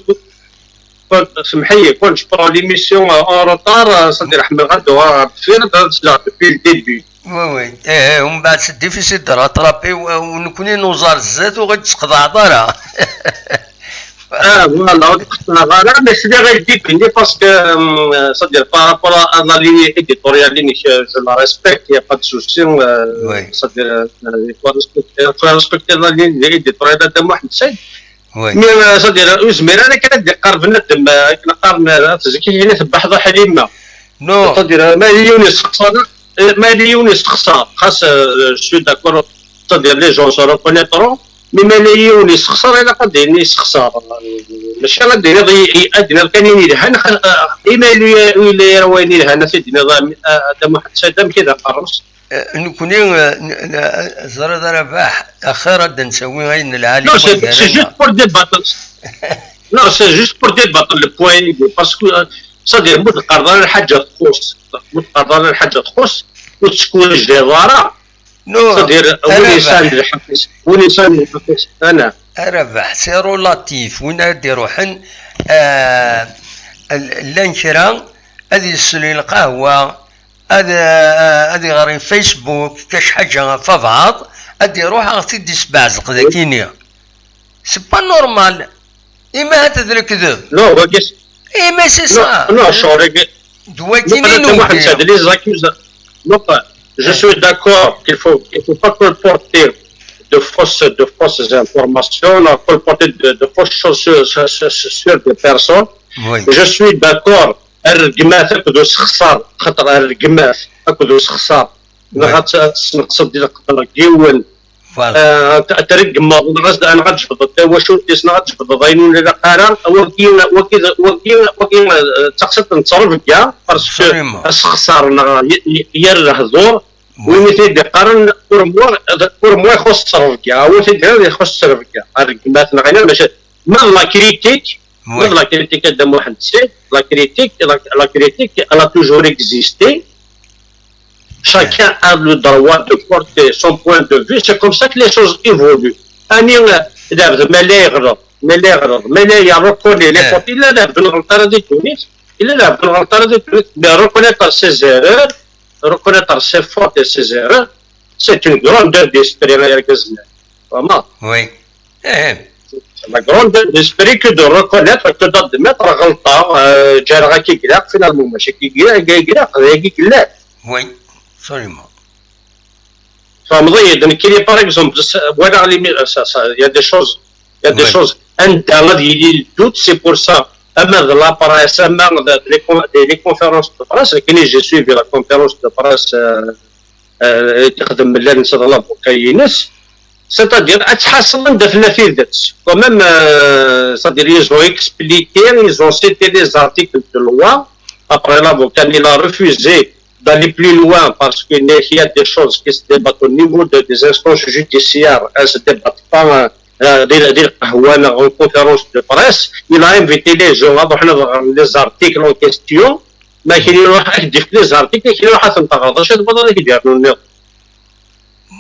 كنت، سمح لي، كنت je prends l'émission, euh, en retard, euh, c'est-à-dire ḥemmleɣ ad dduɣ ɣer deffir, ad sleɣ depuis le début. Oui, oui. Eh, eh, ومن بعد c'est difficile de rattraper, و-, ونكوني نوزار الزيت وغير تسقط عطارة. Ah, voilà, ur tqeṭṭɛeɣ ara, mais c'est-à-dire, parce que, euh, c'est-à-dire, par rapport à, à la ligne éditoriale, je, je la respecte, il n'y a pas de souci, euh, c'est-à-dire, euh, il faut respecter, il faut respecter la ligne éditoriale de Mohamed Saïd. Oui. Mais, euh, c'est-à-dire, ur zmireɣ ara kan ad d-iqerreb bnadem, euh, akken qqaren, euh, tezki-, tebbeḥḍa Ḥlima. Non. C'est-à-dire, ma yella yiwen yessexṣar, euh, ma yella yiwen yessexṣar, xas, euh, je suis d'accord, c'est-à-dire, les gens se reconnaîtront, mais ma yella yiwen yessexṣar, ilaq ad d-yini yessexṣar. Mačči ad d-tiniḍ i, i, ad d-tiniḍ kan ayen yelhan, xa-, euh, i ma yella, yella wayen yelhan, ad t-id-tiniḍ a, a, a Dda Muḥend Saɛid, amek i d aqerru-s. Euh, nekkni, euh, n-, n-, ẓriɣ a Rabaḥ, axir ad d-nsawi ayen n lɛali. Non, c'est, c'est juste pour débattre. Non, c'est juste pour débattre le point, parce que, euh, c'est-à-dire, ma ur d-teqqareḍ ara lḥaǧa txuṣṣ, ma ur d-teqqareḍ ara lḥaǧa txuṣṣ, ur tettkwejdiḍ ara. Non, c'est-à-dire, a Rabaḥ, win yesɛan lḥeqq-is, win yesɛan lḥeqq-is, ana. A Rabaḥ, c'est relatif, win ara d-iruḥen, euh, l-, llan kra ad yeslen lqahwa, ad, eh, ad iɣer i Facebook, kac ḥaǧa ɣef abɛaḍ, ad iruḥ ad ɣ-t-id-isbeɛzeq dagini. C'est pas normal. Ima hata d lekdeb. Non, wagi s- Ima c'est ça. Non, non, ccɣel-agi. D wagini non, non, nugi. C'est des accusations. Non, je suis d'accord qu'il faut, il faut pas colporter de fausses, de fausses informations, non, colporter de, de fausses choses sur, sur, sur, sur des personnes. Oui. Je suis d'accord. Ar rregmat akked usexṣar, xaṭer ar rregmat akked usexṣar, neɣ ad t-, ad tesneqseḍ di leqder n yiwen, voilà, eh, ad t-, ad treggmeḍ, neɣ ad, neɣ ad tjebdeḍ tawacult-is, neɣ ad tjebdeḍ ayen ur ilaq ara, wagi, wagi, wagi, wagi, eh, d taqsiṭ n ttrebga, parce que, absolument, asexṣar neɣ y-, y-, yir lehdur, oui, win i t-id-iqqaren, pour moi, pour moi, ixuṣ ttrebga, win i t-id-iqqaren ixuṣ ttrebga, ar rregmat neɣ ayen, maca, ma d la critique, oui, ma d la critique, a Dda Muḥend Sid, la critique, la, la critique, elle a toujours existé. Chacun a le droit de porter son point de vue. C'est comme ça que les choses évoluent. Ani, euh, d abd ma la yeɣleḍ, ma la yeɣleḍ, ma la yerruquni les fautes, illa d abd n ɣelṭ ara di ddunit, illa d abd n ɣelṭ ara di ddunit, mais reconnaître ses erreurs, reconnaître ses fautes et ses erreurs, c'est une grandeur d'esprit, ay argaz-nni. Vraiment. Oui. Eh. La grandeur d'esprit que de reconnaître que d'admettre ɣelṭeɣ, euh, ǧǧiɣ akka i ilaq, finalement, mačči akka i ilaq, akka i ilaq, d ayagi i yellan. Oui, absolument. Tfehmeḍ-iyi-d, nekkini, par exemple, s-, walaɣ limi-, ça, ça, il y a des choses, il y a des, oui, choses, anda ad yili le doute, c'est pour ça, ama d la presse, ama d, d les con-, des, les conférences de presse, nekkini, j'ai suivi la conférence de presse, euh, euh, i t-ixdem Mellal netta d l'avocat-ines. C'est-à-dire, ad tḥasseḍ anda tella tidet. Quand même, euh, c'est-à-dire, ils ont expliqué, ils ont cité les articles de loi. Après, l'avocat, il a refusé d'aller plus loin parce qu'il y a des choses qui se débattent au niveau de, des instances judiciaires. Elles se débattent pas, euh, euh, des, des, en conférence de presse. Il a invité les gens à voir les articles en question. Ma kien iruḥ ad k-d-ifk les articles, kien iruḥ ad ten-taɣeḍ. Acu tebɣiḍ ad k-d-yernu nniḍen?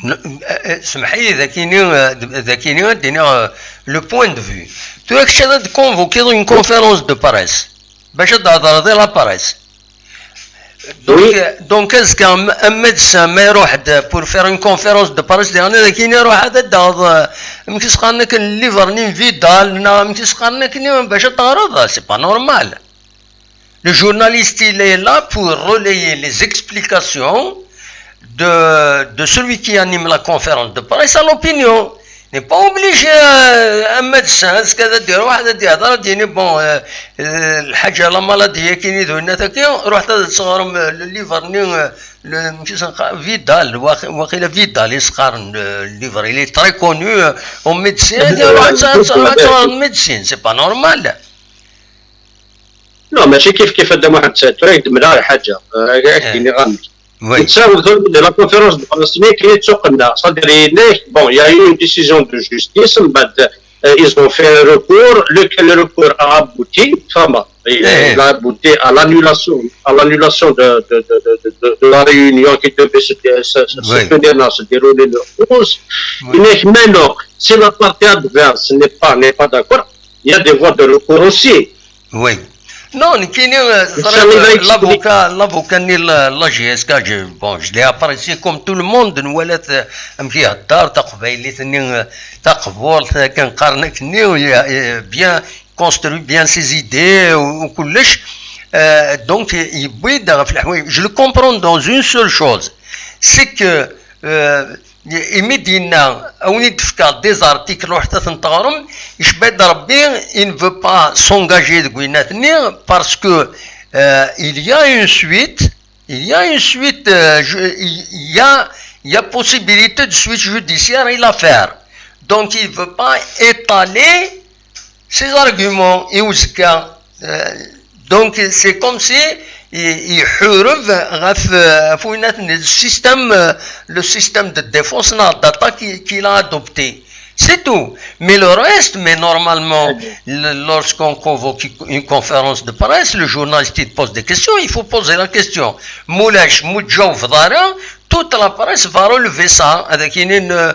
N-, eh, eh, semḥ-iyi, d akini, eh, d, d akini ad d-iniɣ, eh, le point de vue. Tura kečč ad d-convoquiḍ une conférence de presse bac ad d-thedreḍ i la presse. Donc, oui, euh, donc azekka am, am médecin ma iruḥ-d pour faire une conférence de presse, diɣen ad akini iruḥ ad d-taɣeḍ, eh, amek i s-qqaren akken, livre-nni n Vidal, neɣ amek i s-qqaren akken, bac ad teɣreḍ, c'est pas normal. Le journaliste, il est là pour relayer les explications de, de celui qui anime la conférence de presse à l'opinion. N'est pas obligé, euh, un médecin, ce que ça dit, واحد يدير، يدير، يدير، bon, euh, euh, الحاجة، la maladie كاين يدوينا تاكي، روح تسغرم le livre ني، euh, le، ماشي سنقا-، Vidal، واخ-، واخيلا Vidal يسقارن، euh, le livre, il est très connu, euh, au médecin، يدير، روح تسغرم médecin، c'est pas normal. Non, ماشي كيف كيف هذا واحد ساعة، تريد من غير حاجة. آه، هيك إيه. ديني غامض. Oui. نتساوي ذو-، la conférence de presse كي تسوقنا، صدر يناك، bon, il y a eu une décision de justice, من بعد, euh, ils ont fait un recours, le, le recours a abouti, فما. Et, euh, إيه. Il a abouti à l'annulation, à l'annulation de, de, de, de la réunion qui devait se, se, se, se Oui. tenir, non, se dérouler le onze. Oui. يناك، mais non, si la partie adverse n'est pas, n'est pas d'accord, il y a des voies de recours aussi. Oui. Non, nekkini, euh, l'avocat, l'avocat-nni, la, la J S K, je, bon, je l'ai apprécié comme tout le monde, nwala-t, euh, amek ihedder, taqbaylit-nni, euh, taqburt, euh, kan qqaren akkenni, il a, euh, bien construit bien ses idées, u, u kullec. Euh, donc, yewwi-d ɣef leḥwayeǧ. Je le comprends dans une seule chose, c'est que, euh, imi d-yenna, a wen-id-fkeɣ des articles, ruḥet ad ten-teɣrem, icba-d Rebbi, il ne veut pas s'engager deg winnat-nni, parce que, euh, il y a une suite, il y a une suite, euh, ju-, il y a, il y a possibilité de suite judiciaire et l'affaire. Donc il veut pas étaler ses arguments i uzekka. Euh, donc c'est comme si i-, iḥureb ɣef, euh, ɣef winnat-nni, le système, euh, le système de défense neɣ d'attaque qui-, qu'il a adopté. C'est tout. Mais le reste, mais normalement, le, lorsqu'on convoque une conférence de presse, le journaliste, il pose des questions, il faut poser la question. Mulac, mujawf dara, toute la presse va relever ça avec une, une,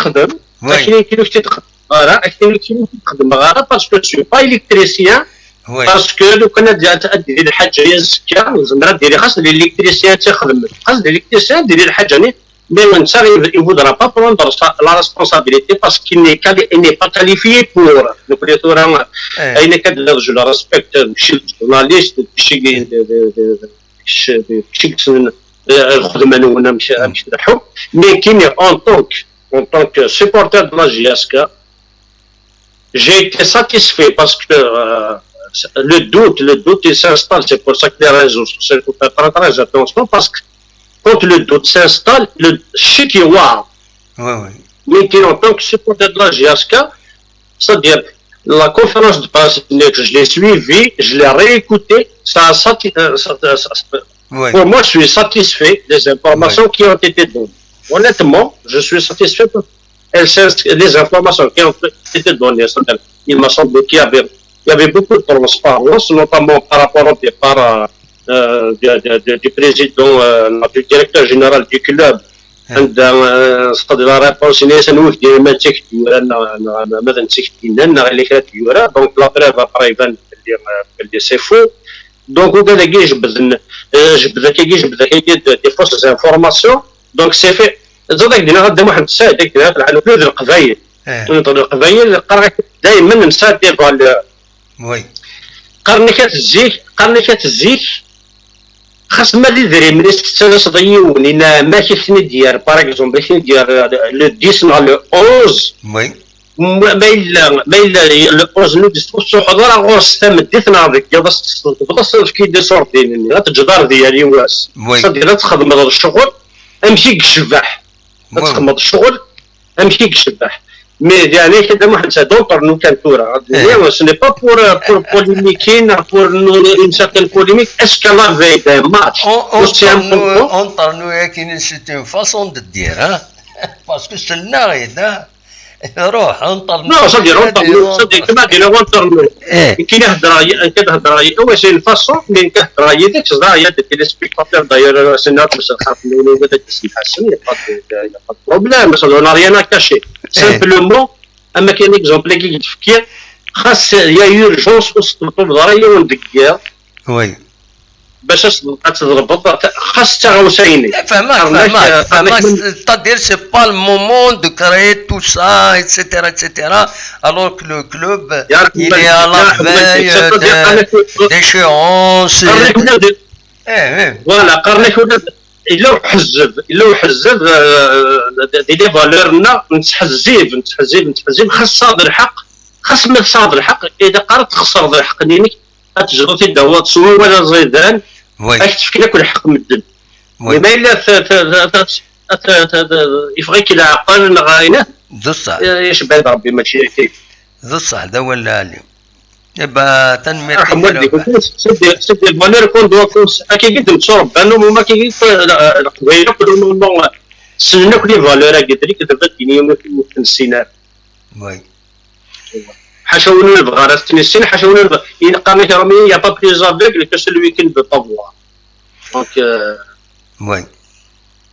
yexdem, oui, akken akken ur k-t-id-xeddmeɣ ara, akken akken ur k-t-id-xeddmeɣ ara, parce que je suis pas électricien, oui, parce que lukan ad ad d-tili lḥaǧa-ya azekka, zemreɣ ad d-iliɣ xas d l'électricien ad tt-ixedmen, xas d l'électricien ad d-tili lḥaǧa-nni, mais netta il ne voudra pas prendre sa- la responsabilité parce qu'il n'est quali- il n'est pas qualifié pour. Donc, les tura, ayen akka d-, je le respecte, mačči d journaliste, mačči d- d- d- d- kečč, kečč yessnen, eh, lxedma-nwen amek, amek tleḥḥu. Mais kini, en tant que, en tant que supporter de la J S K, j'ai été satisfait parce que, euh, le doute, le doute, il s'installe. C'est pour ça que les réseaux sociaux, il faut faire très, très attention parce que quand le doute s'installe, le shit, il va. Oui, oui. Mais kini, en tant que supporter de la J S K, c'est-à-dire, la conférence de presse, je l'ai suivie, je l'ai réécoutée. Ça, ça, euh, ça- ça- ça- Oui. Pour moi, je suis satisfait des informations qui ont été données. Honnêtement, je suis satisfait par elles, les informations qui ont été données. C'est-à-dire, il m'a semblé qu'il y avait, il y avait beaucoup de transparence, notamment par rapport au départ euh, euh, du, du- du- du président, euh, du directeur général du club. عندها صدر la réponse نيسان وجدي ما تكتورا ما تكتينا نغلي كتورا. Donc la preuve après يبان باللي باللي c'est faux. Donc وكذا كي جبد جبد كي جبد كي des fausses informations. Donc c'est fait. زاد دينا غدا واحد الساعه ديك دينا على كل القبايل. اه تنطق القبايل قرا دائما نسى des valeurs. Oui. قرني كتزيك قرني كتزيك خاص ما لي دري من استثناء صديون إن ما كيفني ديار par exemple كيفني ديار le dix نهار le onze. Oui. ما الا ما الا le onze نو ديستو سوحضر غوص تمديت نهار ديك يضا تبدا في كي دي سوردين غتجدار ديالي واس. Oui. صدي لا تخدم الشغل امشي كشباح. Oui. تخدم الشغل امشي كشباح. Mais يعني كده ما حنسى d'autres nous كان تورا. Ce n'est pas pour pour polémiquer, pour une certaine polémique. Est-ce qu'elle avait des matchs? Entre nous, entre nous, c'est une façon de dire, hein? Parce que c'est le nari, hein? روح انطر Non, ça dit entre nous, ça dit كما دينا entre nous. ايه كي نهضر كي نهضر هو c'est une façon mais كنهضر هي ديك صداع هي des téléspectateurs d'ailleurs c'est notre مسخات من ولا داك السي حسن il y a pas de problème ça on n'a rien à cacher. Simplement اما كاين exemple كي تفكير خاص il y a urgence وسط الطب ضروري وندقير. Oui. باش أس-، أتضربط، خاص تاغوسايني. فهمك، قرنك، فهمك، قرنك فهمك. من C'est-à-dire, c'est pas le moment de créer tout ça, et cetera, et cetera. Alors que le club, يا رحمة، il est à la يا رحمة، veille c'est-à-dire de, قرنك، d'échéance. قرنك ولاد. إيه، إيه. Voilà، قرنك ولاد. إلا وحزب، إلا وحزب، آه، دي، دي فالورنا، نتحزب، نتحزب، نتحزب، خاص صاد الحق، خاص ما صاد الحق، إذا قررت تخسر الحق، لأنك غتجرو تيداوات سوا ولا زيدان، Oui. أك تفكي لك الحق مدن. Oui. Mais إلا ت-، ت-، ت-، ت-، ت-، ت-، يفغيك العقل نغاينه، D ṣṣeḥ. يشبه ربي ماشي هكاك. D ṣṣeḥ، d awal lɛali. Iba, tanemmirt. يرحم والديك. C'est des, c'est des valeurs qu'on doit cons-, أكيد نتشرب، لأنه ما كاين، لا، القبايل كلهم، سننا كل valeur، قلت لك، دابا الدنيا ما في، ما في السينار. Oui. حاشا وين نبغى، راه تنسين، حاشا وين نبغى. Il y a pas plus aveugle que celui qui ne veut pas voir. Donc, euh, Oui.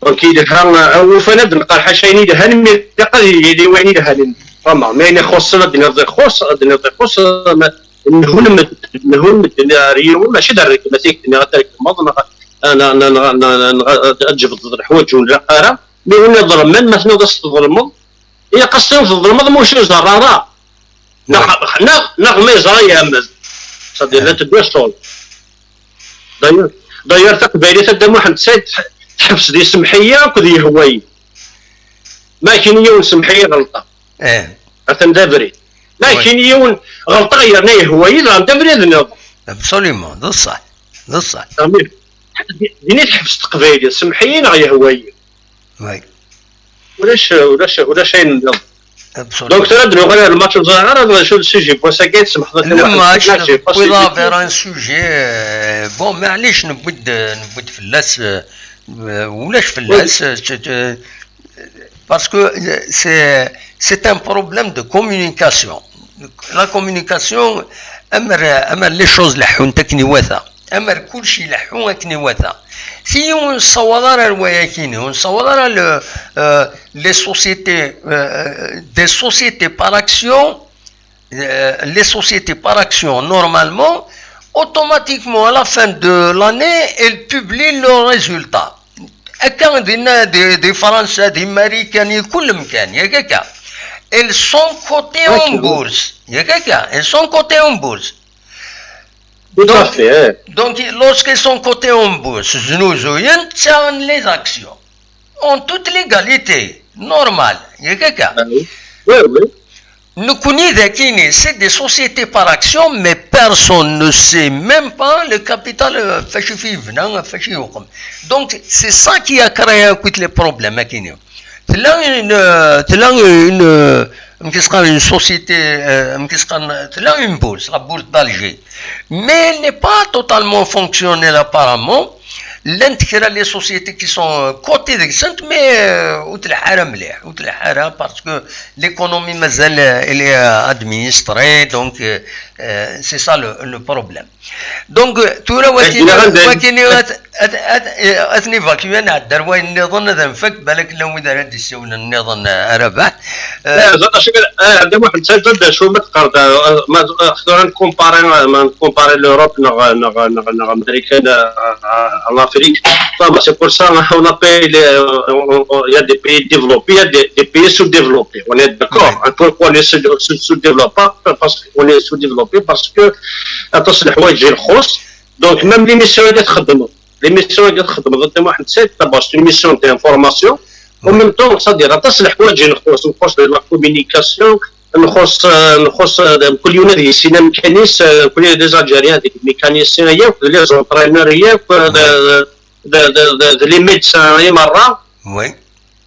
Donc, il y a un, un, وفانا نقال حاشا يني لهان، mais قد يدي وين لهان. فما، ما يني خص، لا دنا خص، دنا خص، ما، نهون مد-، نهون مد-، ريو، ماشي دار، ما تيك، دنا غترك، ما ظن، أنا، أنا، أنا، أنا، أنا، أجبد الحوايج ولا قارا، mais وين ظلم، ما تنوض تظلم، هي قصة تظلم، مش زرارة. نعم. نغ-، نغ-، نغمة زرايا أمل. صديق، لا تدوي الصوت. داير، داير تقبايلي تدا محمد سيد تح-، تحبس دي سمحية وكذا يهوي. ما كاين يوم سمحية غلطة. إيه. أتن دبري. ما Oui. كاين يوم غلطة غير نا يهوي، لا دبري ذنب. Absolument، d ṣṣeḥ، d ṣṣeḥ. أمين. ديني تحبس تقبايلي، سمحية نا يهوي. Oui. ولاش، ولاش، ولاش عين النظر. Absolument. Donc, ترى دلوقتي غير الماتش الزهر، هذا شو السوجي، بوسا كاين سمح لك. لا، ما عادش نبغي لا فير ان سوجي، آه، بون، معليش، نبغي د-، نبغي فلاس، آه، ولاش فلاس، آه، c'est، آه، parce que c'est، c'est un problème de communication. La communication, أمر، أمر les choses لحون تكني وثا. أمر كل شيء لحون تكني وثا. Si ur nessaweḍ ara ar wayakini, ur nessaweḍ ara le, euh, les sociétés, euh, des sociétés par action, euh, les sociétés par action, normalement, automatiquement, à la fin de l'année, elles publient leurs résultats. Akka, dinna, di, di Fransa, di Marikan, di kull mkan, yak akka. Elles sont cotées en bourse, yak akka. Elles sont cotées en bourse. Tout à fait, hein. Donc, lorsqu'elles sont cotées en bourse, znuzuyent, ttaɣen les actions. En toute légalité, normal, yak akka. Ah oui. Oui, oui. Nekkni d akini, c'est des sociétés par action, mais personne ne sait même pas le capital, euh, fac i yebna, fac i yuqem. Donc, c'est ça qui a créé akk les problèmes, akini. Tella une, euh, tella une, euh, amek i s-qqaren, une société, euh, amek i s-qqaren, tella une bourse, la bourse d'Alger. Mais elle n'est pas totalement fonctionnelle apparemment. Llant kra les sociétés qui sont, euh, cotées deg-sent, mais, euh, ur tleḥḥu ara mliḥ, ur tleḥḥu ara, parce que l'économie mazal, euh, elle est, euh, administrée, donc, euh, euh, c'est ça le, le problème. Donc, euh, tura wakin, wakin ad, ad, ad, ad n-évacuer, ad nɛeddi ar wayen nniḍen, ad nfak, balak llan wid ara d-issawlen nniḍen, euh, a Rabaḥ. Euh, eh, ẓer, acu kan, eh, Ɛebdi Muḥend, ttagad d acu ma teqqareḍ, eh, ma, eh, tura nkumpari, eh, ma nkumpari l'Europe neɣ, neɣ, neɣ, neɣ Marikan, eh, eh, l'Afrique. Bon, c'est pour ça, on appelle, eh, on, on, il y a des pays développés, il y a des, des pays sous-développés. On est d'accord. Oui. Pourquoi on est sous, sous, sous-développé? Parce qu'on est sous-développé, parce que, aṭas n leḥwayeǧ i nxuṣṣ. Donc, même l'émission i txeddmeḍ, l'émission i txeddmeḍ, Ɛebdi Muḥend Said, d'abord, c'est une émission d'information. En même temps, c'est-à-dire, aṭas n leḥwayeǧ i nxuṣṣ, nxuṣṣ de la communication, nxuṣṣ, euh, nxuṣṣ, euh, mkul yiwen ad yissin amkan-is, euh, mkul yiwen des Algériens, des mécaniciens, yakk, les entraîneurs, yakk, euh, de, de, de, de, de, les médecins, i merra. Oui.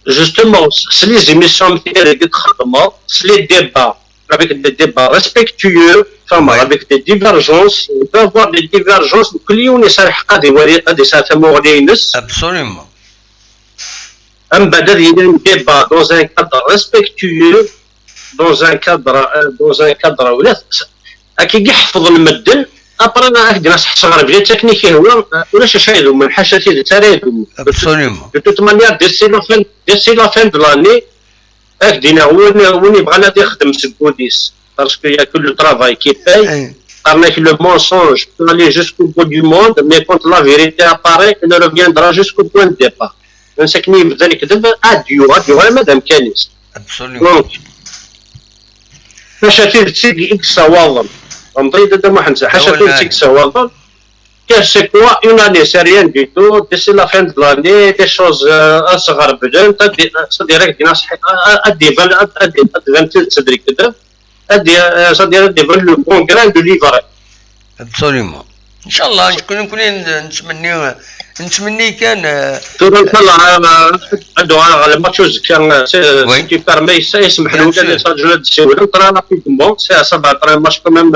Justement, s-, s les émissions am tira i txeddmeḍ, s les débats, avec des débats respectueux, enfin, oui, avec des divergences, on peut avoir des divergences, mkul yiwen yesɛa lḥeqq ad iwali, ad yesɛu tamuɣli-ines. Absolument. Mbeɛd ad yili un débat dans un cadre respectueux, dans un cadre, euh, dans un cadre, ula d-, akka i ḥefḍen medden, après, ad ak-d-nas ḥesɣer bla technique ihwa, euh, ulac acu ay idumen, ḥaca tidet ara idumen. Absolument. De toute manière, d'ici la fin, d'ici la fin de l'année, ad ak-d-iniɣ win, win yebɣan ad ixdem seg wul-is, parce qu'il y a que le travail qui paye. Eh. Qqaren-ak, le mensonge peut aller jusqu'au bout du monde, mais quand la vérité apparaît, il reviendra jusqu'au point de départ. Ansa akken yebda lekdeb, ad d-yuɣal, ad d-yuɣal arma d amkan-is. Absolument. Donc, ḥaca tidet i i yessawaḍen. Ɣemḍ-iyi-d a Dda Muḥend, ḥaca tidet i yessawaḍen. Qu'est-ce que c'est quoi une année? C'est rien du tout. D'ici la fin de l'année, les choses euh, ad sɣerblen, ad d- c'est-à-dire ad d-iban ad d- ad d- ad d-tban tidet d lekdeb, ad d- euh, c'est-à-dire ad d-iban le bon grain de l'ivraie. Absolument. Inchallah, nekkni nettmenni nettmenni kan. Tura inchallah ad uɣaleɣ ɣer lmatch uzekka. Si tu permets, yesmeḥ lewla ad tt-id-ssiwlen très rapidement. C'est ça, c'est un match quand même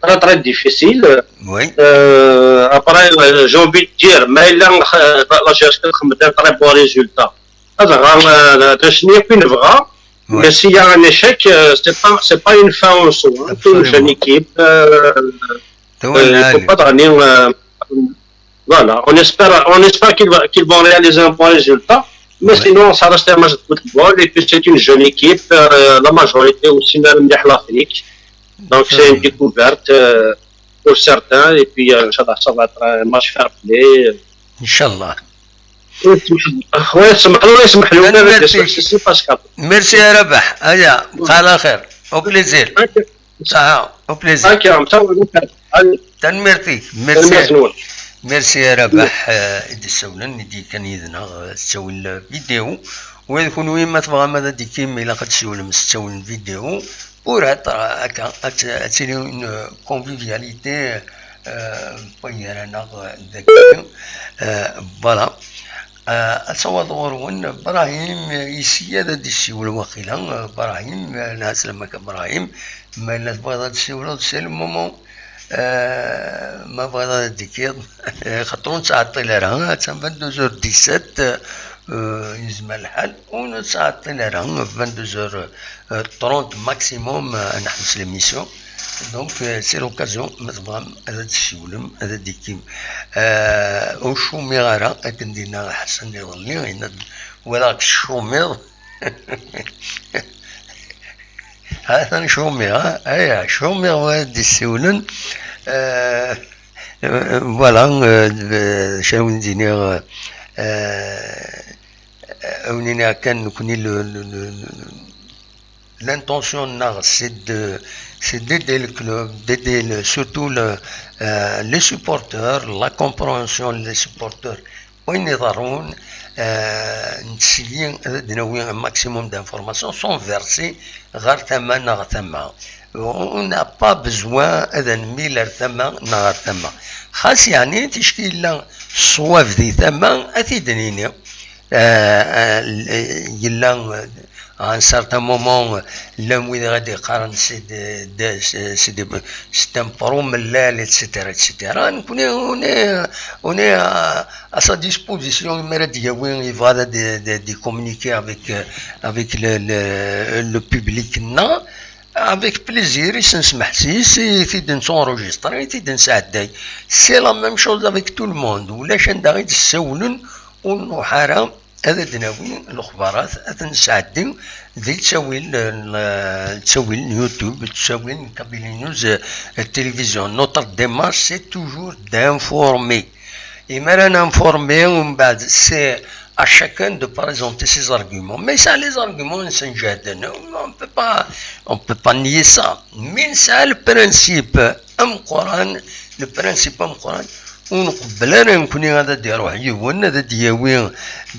très très difficile. Oui. Euh, après, euh, j'ai envie de dire, mais là, euh, la Géorgie a un très bon résultat. هذا غا تشني كي نبغى. Mais s'il y a un échec, euh, c'est pas, c'est pas une fin en soi. Hein. Une jeune équipe. Euh, euh, il faut pas donner, euh, voilà, on espère, on espère qu'ils va- qu'ils vont réaliser un bon résultat. Mais sinon, ça reste un match de football et puis c'est une jeune équipe. Euh, la majorité aussi, même l'Afrique. Donc c'est une découverte euh, pour certains. Et puis, euh, Inch'Allah, ça va être un match fair play. Inchallah. ويسمح له ويسمح له ولا ما يديرش شي باسكال. Merci يا ربح. هيا، بقى على خير. Au plaisir. صح، au plaisir. هاكا مساوي. Tanemmirt-ik. Merci. Merci يا ربح. آه، إدي سولن، إدي كان يدنا، آه، تسوي الفيديو. وإذا كنتم ما تبغى ماذا ديكيم إلا قد تسولن، تسوي الفيديو. Pour être هكا، هت- هتسيري une convivialité، آه، بويرانا ذاك، آه، voilà. آه، أتصور ضغور ون إبراهيم يسيا ذا دي السيول واقيلا. آه، إبراهيم، آه، لا سلامك إبراهيم. ما لا تبغى ذا السيول، c'est le moment. آه، ما بغى ذا ديكيض. خاطر نتعطي لها، تم vingt-deux heures dix-sept، آه، يزمى الحال. ونتعطي لها vingt-deux heures trente maximum، آه، نحبس l'émission. Donc, euh, c'est l'occasion, ما تبغام هذا الشيولم، هذا ديكيم. آه، وشومي غارة، أكن دينا حسن يظلي، هنا ولا شومي. هذا شومي، ها؟ أيا، شومي وهذا السيولن. آه، voilà، آه، شاون دينيغ، آه، أونينا كان نكوني le, le, le, le, l'intention ناغ c'est de c'est d'aider le club, d'aider le, surtout le, euh, les supporters, la compréhension des supporters. وين يضرون آه نتسيي ناوي maximum d'informations sans verser غير ثما نغ ثما. On n'a pas besoin هذا نميل ثما نغ ثما. خاص يعني تشكيل الصواب ذي ثما أتيدنيني. آه، آه، يلا، آه، à un certain moment, لام وين غادي يقارن c'est des, des, c'est des, c'est un pro ملال، et cetera, et cetera. نكوني، on est, on est à, à sa disposition. يما راه دياوي يبغى هذا دي, دي, دي communiquer avec, euh, avec le, le, le public. Non, avec plaisir, يسنسمح سيس، يتيد نسونروجيستري، يتيد نسعداي. C'est la même chose avec tout le monde. ولاش عندها غير تسولن ونروح على هذا دناوي الأخبارات أتنسعدي ذي تساويل، تساويل يوتيوب، تساويل كابيلي نيوز، التلفزيون. Notre démarche, c'est toujours d'informer. إما رانا informer ومن بعد c'est à chacun de présenter ses arguments. Mais ça, les arguments, نسنجادن. On peut pas, on peut pas nier ça. Mais ça, le principe, أمقران، le principe أمقران، ونقبل أنا نكوني هذا ديروح يون، هذا دياوي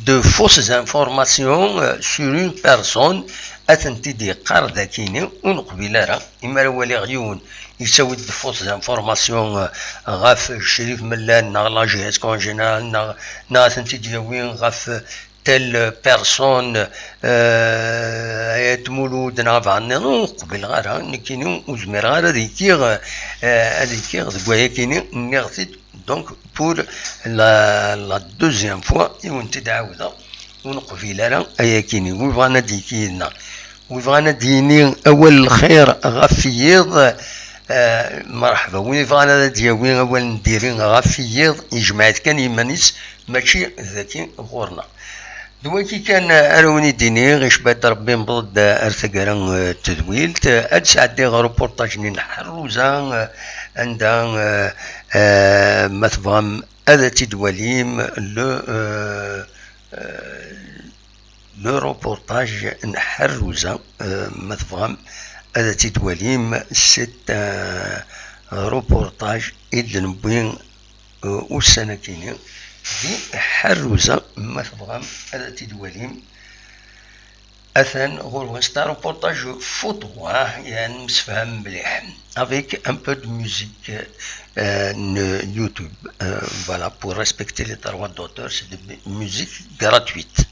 de fausses informations, euh, sur une personne، أثنتي دي قار ذاكيني، ونقبل أنا. إما راه ولي غيون يسوي de fausses informations، آه، غاف الشريف ملان، ناغ la G S K en général، ناغ، ناغ ثنتي دياوين غاف telle personne، آه، آيات مولود، ناغ فان، نو، قبل غارة، نكيني وزمير غارة ذيكيغ، آه، ذيكيغ، ذكوايا كيني، نيغثيد. Donc, pour la, la deuxième fois, يون تدعوذا. ونقبل أنا أياكيني ويبغانا ديكينا، ويبغانا ديني أول الخير غفيض. آه، مرحبا. ويبغانا دياوي أول نديري غفيض، يجمع كان يمانيس، ماشي ذاكي غورنا. D wagi kan ara wen-id-iniɣ, icba-d Ṛebbi, newweḍ-d ar taggara, eh, n tedwilt. Eh, ad d-sɛeddiɣ aruportaj-nni n Ḥerruza, eh, anda, eh, eh, ma tebɣam ad t-id-twalim, le, eh, eh, le reportage n Ḥerruza, eh, ma tebɣam ad t-id-twalim, c'est un reportage i d-newwi, eh, ussan-agi-ni di Ḥerruza, ma tebɣam ad t-id-twalim. Atan ɣur-wen, c'est un reportage photo, ah, yani, nemsefham mliḥ, avec un peu de musique, euh, n-, YouTube. Euh, voilà, pour respecter les droits d'auteur, c'est de mu-, musique gratuite.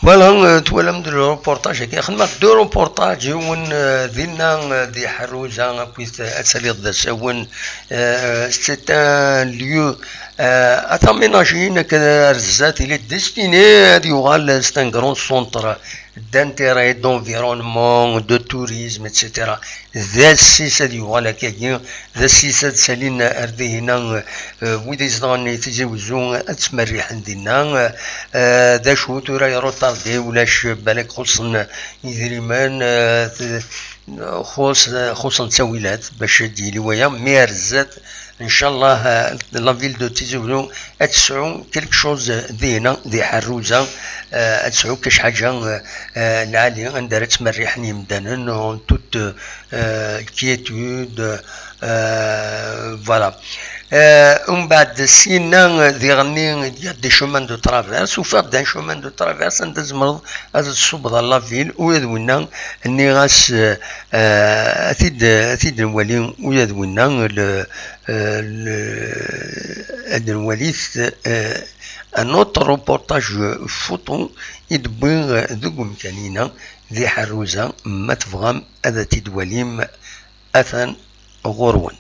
Voilà, euh, twalam-d le reportage-agi. Xedmeɣ deux reportages, yiwen, euh, dinna, euh, di Ḥerruza, akkit, euh, ad taliḍ d asawen. Euh, c'est un lieu, euh, ad aménagé, nekk ar zdat, il est destiné ad yuɣal, c'est un grand centre d'intérêt, d'environnement, de tourisme, et cetera. D assis ad yuɣal akkagi, d assis ad salin ar dihina, euh, wid izedɣen i Tizi Wezzu ad ttmerriḥen dinna. Euh, d acu tura, irutardi ulac, balak xuṣṣen idrimen, euh, t-, xuṣ-, xuṣṣen ttawilat bac ad d-yili waya, mi ar zdat, ncallah, euh, la ville de Tizi Wezzu ad tesɛu quelque chose dihina, di Ḥerruza, euh, ad tesɛu kac ḥaǧa, euh, euh, lɛali, anda ara ttmerriḥen yimdanen en toute, euh, quiétude, euh, voilà. Euh, umbeɛd, syenna, euh, diɣenni, il y a des chemins de traverse, ufiɣ-d un chemin de traverse anda tzemreḍ ad tṣubbeḍ ɣer la ville, ula d winna, nniɣ-as, euh, euh, ad t-id, ad t-id-nwali, ula d winna, le, euh, le, ad nwali-t, euh, Un autre reportage photo i d-wwiɣ deg umkan-inna di Ḥerruza, ma tebɣam ad t-id-twalim, atan ɣur-wen.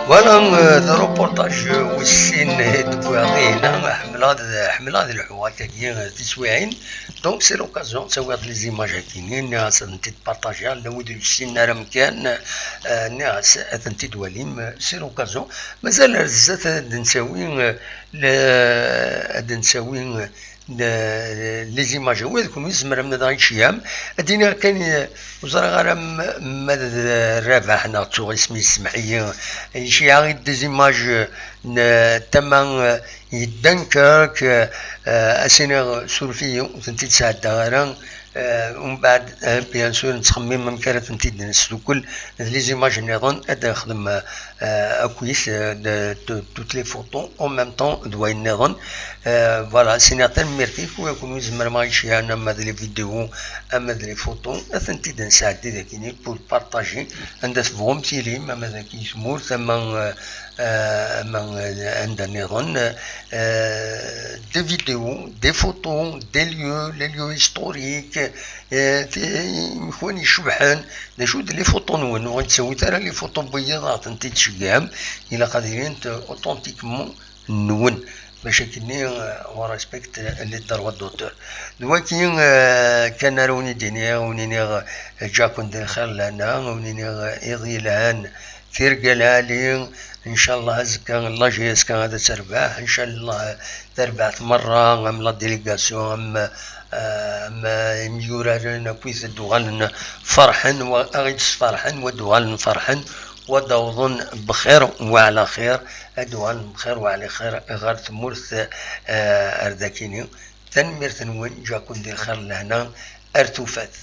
Voilà, euh, le reportage, euh, wis sin, euh, d-wwiɣ dinna, ḥemmleɣ ad, ḥemmleɣ ad lḥuɣ akkagi, euh, tiswiɛin. Donc, c'est l'occasion, ttawiɣ-d les images-agi-nni, nniɣ-as ad tent-id-partagiɣ, la wid ur yessinen ara amkan, euh, nniɣ-as ad tent-id-walim, euh, c'est l'occasion. Mazal ar zdat ad d-nttawi, euh, le-, ad d-nttawi, euh, le-, les images-agi, d kunwi tzemrem ad aɣ-id-tceyyɛem. Ad d-iniɣ kan, euh, ur ẓriɣ ara m-, ma d Rabaḥ neɣ ttuɣ isem-is, semmeḥ-iyi, iceyyeɛ-aɣ-id des images, euh, n tama, euh, Dunkerque, euh, euh, ad s-iniɣ suref-iyi, ur tent-id-sɛeddaɣ ara. Euh, umbeɛd, euh, bien sûr, nettxemmim amek ara tent-id-nesdukkel d les images nniḍen, ad nexdem, euh, akkit, euh, de, de, toutes les photos en même temps d wayen nniḍen. Euh, voilà, s-iniɣ tanemmirt-ik, u kunwi tzemrem ad ɣ-id-tceyyɛem ama d les vidéos, ama d les photos, ad tent-id-nesɛeddi dagi pour partager, anda tebɣum tilim, ama dagi tmurt, ama, euh, euh, ama, euh, anda nniḍen, euh, des vidéos, des photos, des lieux, les lieux historiques, euh, ti-, imeḥwan icebḥen, d acu d les photos-nwen, ur ttawit ara les photos n wiyiḍ ad tent-id-tceggɛem, ilaq ad ilint, euh, authentiquement nwen, bac akkenni, euh, on respecte les droits d'auteur. D waki, euh, kan ara wen-id-iniɣ, wen-iniɣ, euh, ǧǧa-ken di lxir lehna, wen-iniɣ, euh, iḍ yelhan, tirga lɛali, ncallah azekka la J S K ad terbeḥ, ncallah terbeḥ merra, am la délégation, am, euh, am, euh, imyuraren akkit ad uɣalen ferḥen, wa ad ɣ-id-sferḥen, wa ad uɣalen ferḥen, wa ad awḍen bxir wa ɛla xir, ad uɣalen bxir wa ɛla xir ɣer tmurt, eh, ar dakini. Tanemmirt-nwen, ǧǧa-ken di lxir lehna, ar tufat.